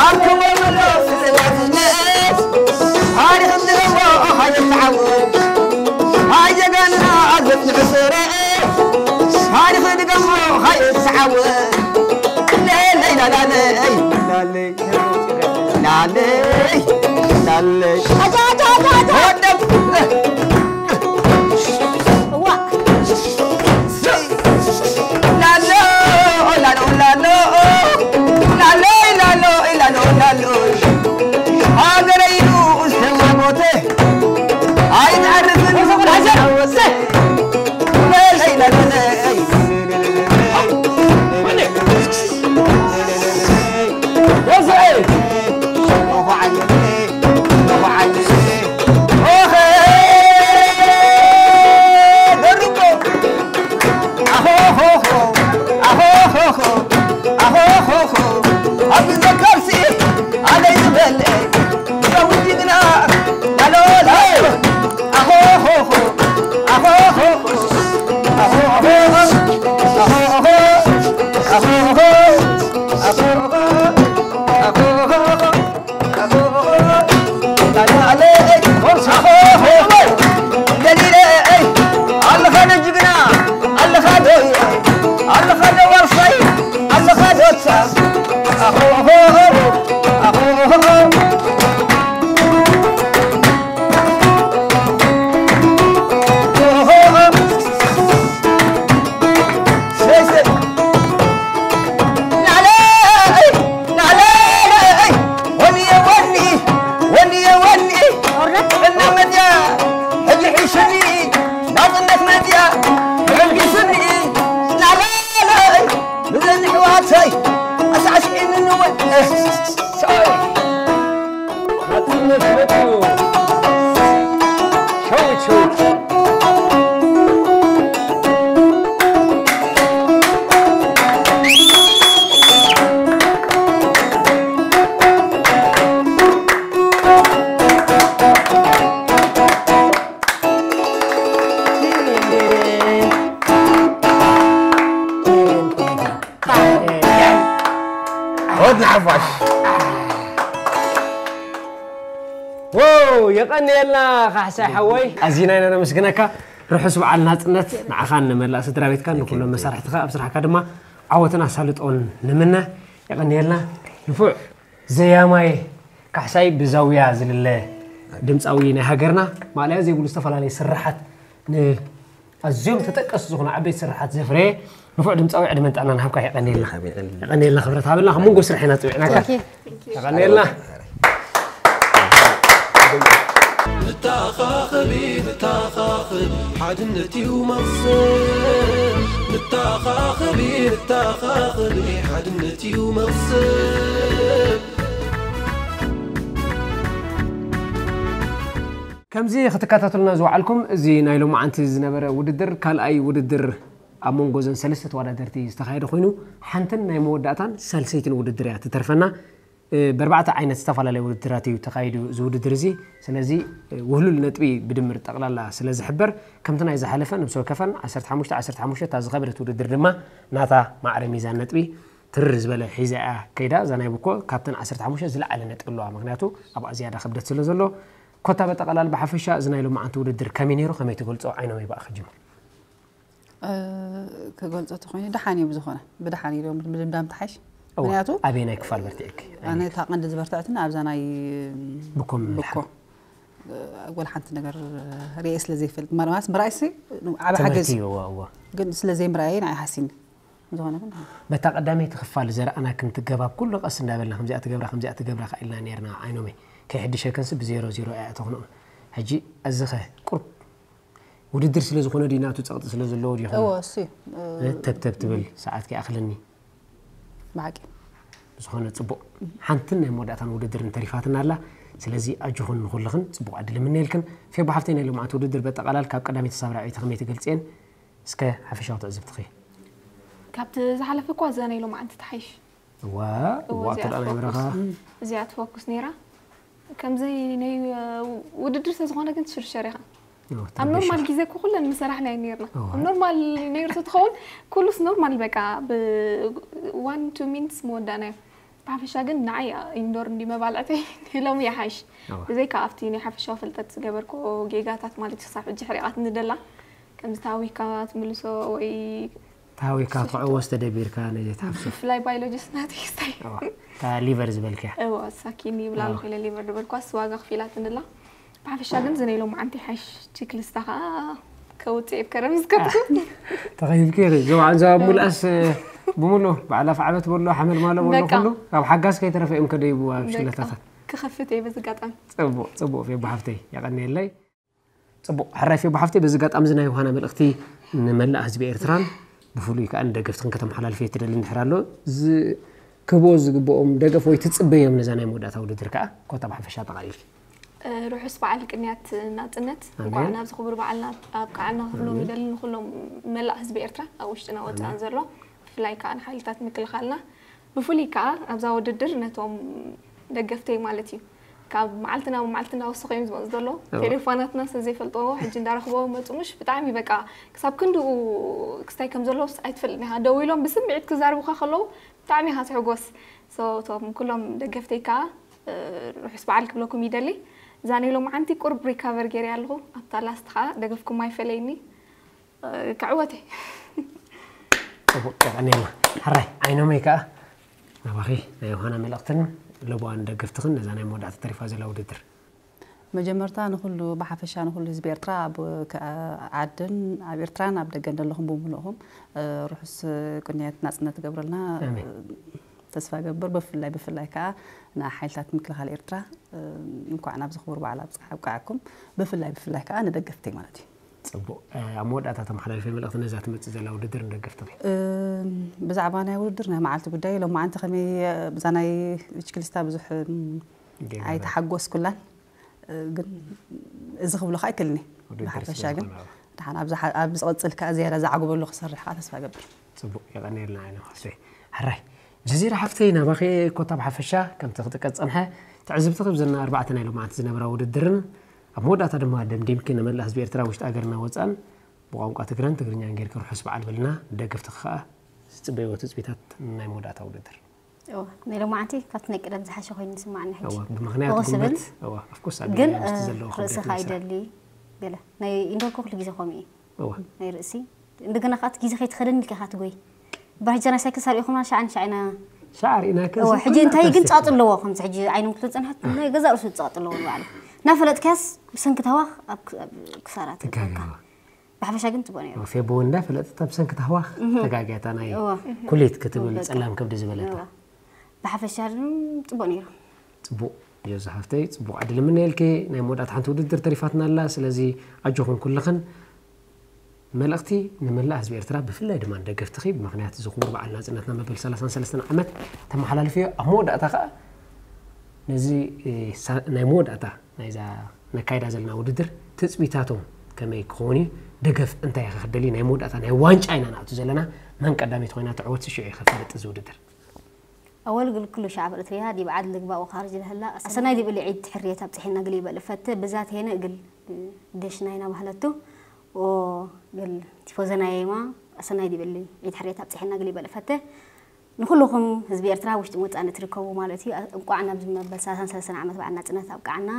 ኣብ ክብረመሎ ፍጽመትነት ታሪኽ እንድገሞ ኸይተዓወት። ኣይ ጀጋንና ዘጽንሑ ስረ ታሪኽ ድገሞ ኸይተዓወት። ለለይ ላለለይ ላለይ ላለይ ላለይ። ወደብ እዋ። ላሎ ላሎ ላሎ ላሎ ላሎ ላሎ ላሎ። ሃገረይ ንኡስ ተማጎተ ኣይተዕርፍን። ወድ ንሓፋሽ። ዋው፣ የቐንየልና ካሕሳይ ሓወይ፣ ኣዚና ኢና ነመስግነካ። ርሑስ በዓል ናጽነት ንዓኻን ንመላእ ስድራ ቤትካን ንኩሎም መሳርሕትኻ ኣብ ስራሕካ ድማ ዓወትን ኣሳልጦን ንምነ። የቐንየልና። ንፉዕ ዘያማይ ካሕሳይ ብዛውያ ዝልለ ድምፃዊ ናይ ሃገርና፣ ማእለያ ዘይብሉ ዝተፈላለየ ስርሓት ን ኣዝዮም ተጠቀስቲ ዝኾኑ ዓበይቲ ስርሓት ዘፍረየ ንፉዕ ድምፃዊ ዕድመን ጥዕናን ሃብካ። የቐንየልና። ኣሜን። የቐንየልና። ክብረት ሃበልና። ካብ መንጎ ስራሕ ኢና ፀዊዕናካ። ኦኬ። የቐንየልና። ንተኻኸቢ፣ ንተኻኸቢ፣ ሓድነት እዩ መቕሰን። ንተኻኸቢ፣ ንተኻኸቢ፣ ሓድነት እዩ መቕሰን። ከምዚ ክትከታተሉና ዝወዓልኩም፣ እዚ ናይ ሎማዓንቲ ዝነበረ ውድድር ካልኣይ ውድድር ኣብ መንጎ እዘን ሰለስተ ተወዳደርቲ ዝተኻየደ ኮይኑ፣ ሓንትን ናይ መወዳእታን ሳልሰይትን ውድድር እያ ትተርፈና። እ፣ ብኣርባዕተ ዓይነት ዝተፈላለየ ውድድራት እዩ ተኻይዱ እዚ ውድድር እዚ። ስለዚ፣ እ፣ ውህሉል ነጥቢ ብድምር ጠቕላላ ስለ ዝሕበር፣ ከምቲ ናይ ዝሓለፈ ነብሲ ወከፈን ዓሰርተ ሓሙሽተ ዓሰርተ ሓሙሽተ፣ እታ ዝኸበደት ውድድር ድማ ናታ ማዕረ ሚዛን ነጥቢ ትርር ዝበለ ሒዛ እያ ከይዳ። እዛ ናይ ብኮ ካብተን ዓሰርተ ሓሙሽተ ዝለዓለ ነጥቢ ኣለዋ። ምኽንያቱ ኣብኣ ዝያዳ ክብደት ስለ ዘሎ። ኮታ በጠቓላል ብሓፈሻ እዚ ናይ ሎማዓንቲ ውድድር ከመይ ነይሩ? ከመይ ትገልጾ? ዓይኖም ይባእ ክጅምር። እ፣ ክገልጾ ተኾይኑ ደሓን እዩ ብዝኾነ። ብደሓን እዩ ዶ ምድምዳም ትሓይሽ? እወ፣ ምኽንያቱ ኣበየናይ ክፋል በርቲዕኪ? ኣነ እታ ቀንዲ ዝበርትዐትና ኣብዛ ናይ ብኮ ምምልሓ። ብኮ፣ እ፣ ወላ ሓንቲ ነገር ርእየ ስለ ዘይፈልጥ፣ ማለት ምርኣይሲ ዓቢ ሓገዝ ትምህርቲ እዩ። እዩ፣ እወ፣ እወ። ግን ስለ ዘይምርኣየ ንዓይ ሓሲኒ። ዝኾነ ግን በታ ቀዳመይቲ ክፋል ዘረኣና ክንትገባብ ኩሉ ቀስ እንዳበልና ከምዚኣ ትገብራ፣ ከምዚኣ ትገብራ ከ ኢልና ነይርና። ዓይኖመይ ከይሕድሸክንሲ ብዜሮ ዜሮ እያ እተኽንኦ። ሕጂ እዚኸ ቁርብ ውድድር ስለ ዝኾነ ድዩ ናቱ ጸቕጢ ስለ ዘለዎ ድዩ ይኾን? እወ፣ እሱ እዩ። እ፣ ተብተብ ትብል ሰዓት ከይኣኽለኒ። ብሓቂ። ዝኾነ ጽቡቕ። ሓንትን ናይ መወዳእታን ውድድር እንተሪፋትና ኣላ። ስለዚ ኣጆኹን ንኹልኽን ጽቡቕ ዕድል እምነየልክን። ፌቦ ሓፍተይ ናይ ሎማዓንቲ ውድድር በጠቓላል ካብ ቀዳመይቲ ክሳብ ራብዐይቲ ከመይ ትገልጽየን? እስከ ሓፈሻዊ ትዕዝብትኺ። ካብቲ ዝሓለፈ እኳ እዛ ናይ ሎማዓንቲ ትሓይሽ። እዋ፣ እዋ፣ እዋ፣ እዚኣ ተዳና ትፎኩስ። ይብረኻ። እዚኣ ትፎኩስ ነይራ። ከምዚ ናይ፣ እ፣ ውድድር ስለ ዝኾነ ግን ትሽርሸር ኢኻ። እዋ፣ ኣብ ኖርማል ትርብሽ። ግዜ እኮ ኩለን ምሰራሕና እየን ነይርና። እዋ። ኣብ ኖርማል ነይሩ ተትኸውን ኩሉስ ኖርማል በቃ ብ one two minutes መወዳእናዮ። ብሓፈሻ ግን ንዓይ ኢንዶር እንዲ መባልዕተይ ሎሚ ይሓይሽ። እዋ። ብዘይካ ኣብቲ ናይ ሓፈሻዊ ፍልጠት ዝገበርክዎ ጌጋታት ማለት እዩ ክሳብ ሕጂ ሕሪቓትኒ ደላ። ከምዚ ታዊካ ትምልሶ ወይ ታዊካ ስሕቶ። ክዕወስ ተደቢርካ ነዚ ትሓፍሶ። ብፍላይ ባዮሎጂስት ናተይ ክስታይ። እዋ፣ እታ ሊቨር ዝበልክያ። እዋ፣ ሳኪኒ ይብላ እዋ። ኣለኹ ኢለ ሊቨር ዝበልኳስ ዋጋ ክፊላትኒ ኣላ። ብሓፈሻ ግን ዝነይ ሎማዓንቲ ሓሽ ቺክሊስታ ኸኣ ከውጽእ እየ ብከረም ዝከትኩ። ተኸይፍኪ ኢኺ። ዞባ ዓንዛባ እዋ። ሙሉኣስ፣ እ፣ ብምሉእ በዓል ኣፍ ዓመት በሎ፣ ሓመል ማሎ በሎ በቃ። ኩሉ ኣብ ሓጋዝ ከይተረፈ እዮም ከደይቡ ኣብ በቃ። ሽለታታት። ክኸፍት እየ በዚ ኣጋጣሚ። ጽቡቕ፣ ጽቡቕ ፌቦ ሓፍተይ፣ የቐንየለይ። ጽቡቕ። ሕራይ ፌቦ ሓፍተይ፣ በዚ ኣጋጣሚ እዚ ናይ ዮሃና መልእኽቲ ንመላእ ህዝቢ ኤርትራን ብፍሉይ ከኣ ንደገፍትኽን ከተመሓላልፍዮ ትደሊ እንድሕር ኣሎ፣ ዝ-፣ ክህብዎ ዝግብኦም ደገፍ ወይ ትጽበዮም ነዛ ናይ መወዳእታ ውድድር ከኣ፣ ኮታ ብሓፈሻ ጠቓሊልኪ። እ፣ ርሑስ በዓል ቅንያት ናጽነት። ኣሜን። እንኳዕ ናብዚ ክቡር በዓልና ኣብቅዓና ክብሎም ኣሜን። ይደሊ ንኹሎም መላእ ህዝቢ ኤርትራ፣ ኣብ ውሽጥና ወጻእን ኣሜን። ዘሎ፣ ብፍላይ ከኣ ንሓይልታት ምክልኻልና። ብፍሉይ ከኣ ኣብዛ ውድድር ነቶም ደገፍተይ ማለት እዩ። ካብ መዓልቲ ናብ መዓልቲ እናወሰኹ እዮም ዝመጹ ዘለዉ። እዋ። ቴሌፎናትና ስለ ዘይፈልጥዎ፣ ሕጂ እንዳረኽቦ መጹ ምሽ ብጣዕሚ በቃ ክሳብ ክንድኡ ክስታይ ከም ዘለዎስ ኣይትፈልጥን ኢኻ። ደዊሎም ብስምዒት ክዛረቡኻ ከለዉ ብጣዕሚ ኢኻ ትሕጎስ። So፣ እቶም ኩሎም ደገፍተይ ከኣ፣ እ፣ ርሑስ በዓል ክብለኩም ይደሊ። እዛ ናይ ሎማዓንቲ ቁሩብ ሪካቨር ገይረ ኣለኹ። ኣብታ ላስት ከኣ ደገፍኩም ኣይፈለየኒ። እ፣ ክዕወት እየ። ጽቡቕ፣ የቐንየልና። ሕራይ፣ ዓይኖመይ ከኣ ናባኺ ናይ ዮሃና መልእኽትን ለቦዋን ደገፍትኽን ነዛ ናይ መወዳእታ ተሪፋ ዘላ ውድድር። መጀመርታ ንኹሉ፣ ብሓፈሻ ንኹሉ ህዝቢ ኤርትራ ኣብ ከ-፣ ዓድን ኣብ ኤርትራን ኣብ ደገን ዘለኹም ብምሉእኹም፣ እ፣ ርሑስ ቅንያት ናጽነት ትገብረልና፣ ኣሜን። እ፣ ተስፋ ገብር። ብፍላይ፣ ብፍላይ ከኣ ንሓይልታት ምክልኻል ኤርትራ፣ እ፣ እንኳዕ ናብዚ ክቡር በዓል ኣብጽ-፣ ኣብቅዓኩም። ብፍላይ፣ ብፍላይ ከኣ ንደገፍተይ ማለት እዩ። ጽቡቕ። እ፣ ኣብ መወዳእታ ተመሓላልፈ መልእኽቲ ነዛ ትመጽእ ዘላ ውድድር ንደገፍትኺ። እ፣ ብዛዕባ ናይ ውድድር ናይ መዓልቲ ጉዳይ፣ ሎማዓንቲ ከመይ፣ እ፣ ብዛ ናይ ብችክሊስታ ብዙሕ፣ እ፣ ጌጋ ኣይተሓጎስኩላን። እ፣ ግን እዚ ክብሎ ከኣ ኣይክእልን እየ። ብሓፈሻ ግን ደሓን ኣብ ዝሓ- ኣብ ዝቐጽል ከኣ ዝያዳ ዝዓግበሉ ክሰርሕ ከኣ ተስፋ ገብር። ጽቡቕ፣ የቐንየልና ዓይኒ ሓፍተይ። ሕራይ ጀዚራ ሓፍተይ፣ ናባኺ ኮታ ብሓፈሻ ከምቲ ክትቀጽ ጸንሐ ትዕዝብቲ ክብ ዘና ኣርባዕተ ናይ ሎማዓንቲ ዝነበራ ውድድርን ኣብ መወዳእታ ድማ ደምዲምኪ ንመላእ ህዝቢ ኤርትራ ውሽጢ ኣገርና ወጻን ብቋንቋ ትግረን ትግርኛን ጌርኪ ርሑስ በዓል በልና። ንደገፍትኺ ከኣ ዝጽበይዎ ትጽቢታት ናይ መወዳእታ ውድድር። እወ፣ ናይ ሎማዓንቲ ካብቲ ናይ ቀደም ዝሓሸ ኮይኑ ይስማዓኒ ሕጂ። እወ፣ ብምኽንያት ፈኹስ እብል። ጉልበት፣ እወ፣ of course፣ ኣብ ግን፣ ሚድያ ምስቲ እ፣ ዘለዎ ክብደት ርእስኻ ናይ ስራሕ። ይደሊ ገለ። ናይ ኢንዶርኮ ኩሉ ግዜ ከምኡ እዩ። እወ። ናይ ርእሲ። እንደገና ከኣ እቲ ግዜ ከይትኸደኒ ኢልካ ኢኻ ትጎይ። ባሕጃ ናይ ሳይክል ሳሪእኹምና ሻዕን ሻዕና። ሻዕ ርኢናካ እወ፣ እዚ ሕጂ ኩሉ እንታይ ግን ኣትለስቲ። ጻጥ ኣለዎ፣ ከምዚ ሕጂ ዓይኖም ክትብል ጸንሐት፣ ናይ ገዛእ ርእሱ ጻጥ ኣለዎ ንባዕሉ። እናፈለጥካስ ብሰንኪ ታህዋኽ ኣብ ክ-፣ ኣብ ክሳራ ትጋገ። ትእትወካ። ብሓፈሻ ግን ጽቡቕ ነይሩ። ፌቦ እንዳፈለጠት ኣብ ሰንኪ ታህዋኽ እህ። ተጋግያታ ናይ እወ። ኩሌት ክትብል እወ፣ በቃ። ጸላም ከብዲ ዝበለታ። እወ። ብሓፈሻ ግን ጽቡቕ ነይሩ። ጽቡቕ ዮዛ ሓፍተይ፣ ጽቡቕ ዕድል እምነየልኪ። ናይ መወዳእታ ሓንቲ ውድድር ተሪፋትና ኣላ። ስለዚ ኣጆኹም ኩልኽን። መልእኽቲ ንመላእ ህዝቢ ኤርትራ፣ ብፍላይ ድማ ንደገፍትኺ፣ ብምኽንያት እዚ ክቡር በዓል ናጽነትና መበል ሰላሳን ሰለስተን ዓመት ተመሓላልፍዮ። ኣብ መወዳእታ ከኣ ነዚ፣ እ፣ ሳ-፣ ናይ መወዳእታ ናይዛ ነካይዳ ዘለና ውድድር ትጽቢታቶም ከመይ ክኸውን እዩ? ደገፍ እንታይ ኢኻ ክደሊ? ናይ መወዳእታ ናይ ዋንጫ ኢና ንኣቱ ዘለና። መን ቀዳመይቲ ኮይና ትዕወት ሽዑ እዩ ክፈልጥ እዚ ውድድር። أول قل كل شعب إريتريا دي بعد لك بقى وخارج الهلا أصلا دي بلي عيد حرية تبتحنا قلي بقى لفتة بذات هنا قل دشنا هنا بهلتو وقل تفوزنا يما أصلا دي بلي عيد حرية تبتحنا قلي بقى لفتة ንኹልኹም ህዝቢ ኤርትራ ውሽጢ ወጻኢ እትርከቡ ማለት እዩ፣ እንቋዕ ናብዚ መበል ሰላሳን ሰለስተን ዓመት በዓል ናጽነት ኣብቃዓና።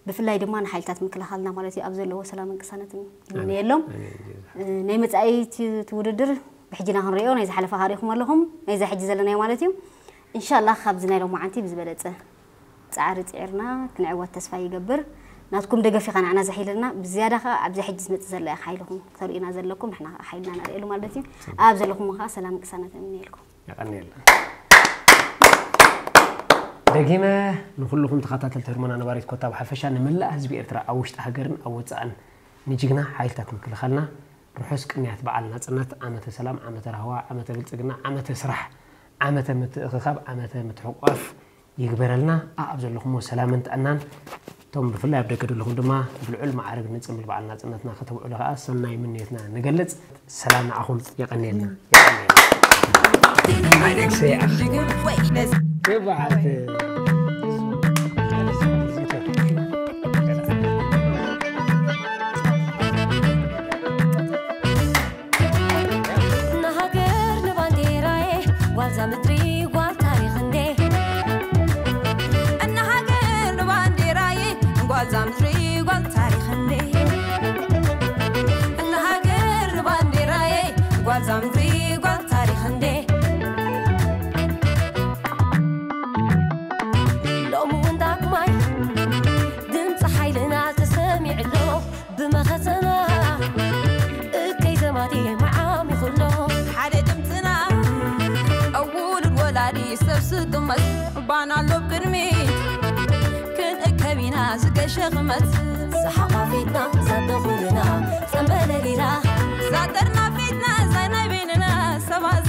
ብፍላይ ድማ ንሓይልታት ምክልኻልና ማለት እዩ ኣብ ዘለዎ ሰላምን ቅሳነትን ይምነየሎም። ኣሜን። እ፣ ናይ መጻኢ እቲ፣ እቲ ውድድር ብሕጂና ክንሪኦ፣ ናይ ዝሓለፈ ካሪኹም ኣለኹም፣ ናይዛ ሕጂ ዘለናዮ ማለት እዩ። ኢንሻላህ ካብዚ ናይ ሎማዓንቲ ብዝበለጸ ጻዕሪ ጽዒርና ክንዕወት ተስፋ ይገብር። ናትኩም ደገፍ ኢኻ ንዓና ዘሒለና፣ ብዝያዳ ከኣ ኣብዚ ሕጂ ዝመጽእ ዘሎ ኢኻ ሓይልኹም ክተርእዩና ዘለኩም፣ ንሕና ከኣ ሓይልና ንርእየሉ ማለት እዩ። ኣብ ዘለኹም ከኣ ሰላም ቅሳነት እምነየልኩም። የቐንየልና። ደጊመ ንኹልኹም ተኸታተልቲ ህርሞና ነባሪት ኮታ ብሓፈሻ ንመላእ ህዝቢ ኤርትራ ኣብ ውሽጢ ሃገርን ኣብ ወጻእን ንጅግና ሓይልታት ምክልኻልና ርሑስ ቅንያት በዓል ናጽነት፣ ዓመተ ሰላም፣ ዓመተ ራህዋ፣ ዓመተ ብልጽግና፣ ዓመተ ስራሕ፣ ዓመተ ምትእኽኻብ፣ ዓመተ ምትሕቋፍ ይግበረልና። ኣብ ዘለኹሞ ሰላምን ጥዕናን፣ እቶም ብፍላይ ኣብ ደገ ዘለኹም ድማ ብልዑል መዓርግ ንጽምብል በዓል ናጽነትና ከተብዕሉ ከኣ ሰናይ ምንዮትና ንገልጽ። ሰላም ንዓኹም። የቐንየልና። የቐንየልና። ኣሌክሰይ ኣኽ። ክብዓት። ንሃገር ንባንዴራዬ ጓልዛ ምድሪ ጓል ታሪኽ እንዴ። ንሃገር ንባንዴራዬ ጓልዛ ምድሪ ጓል ታሪኽ እንዴ። ንሃገር ንባንዴራዬ ጓልዛ ምድሪ ጓል ታሪኽ እንዴ። ሎሚ እውን ዳግማይ ድምፂ ሓይልና ተሰሚዑ ኣሎ። ብመኸተና እከይ ዘማቲ መዓሚኹ ኣሎ። ሓደ ድምፅና ኣውሉድ ወላዲ ሰብ ስጥመት ባና ኣሎ ቅድሚት ክንእከብ ኢና ዝገሸ ክመት። ዝሓቋፊትና ዘደኹልና ጸንበለሊና ዛጠርና ፊትና ዛይ ናይ በይንና ሰባት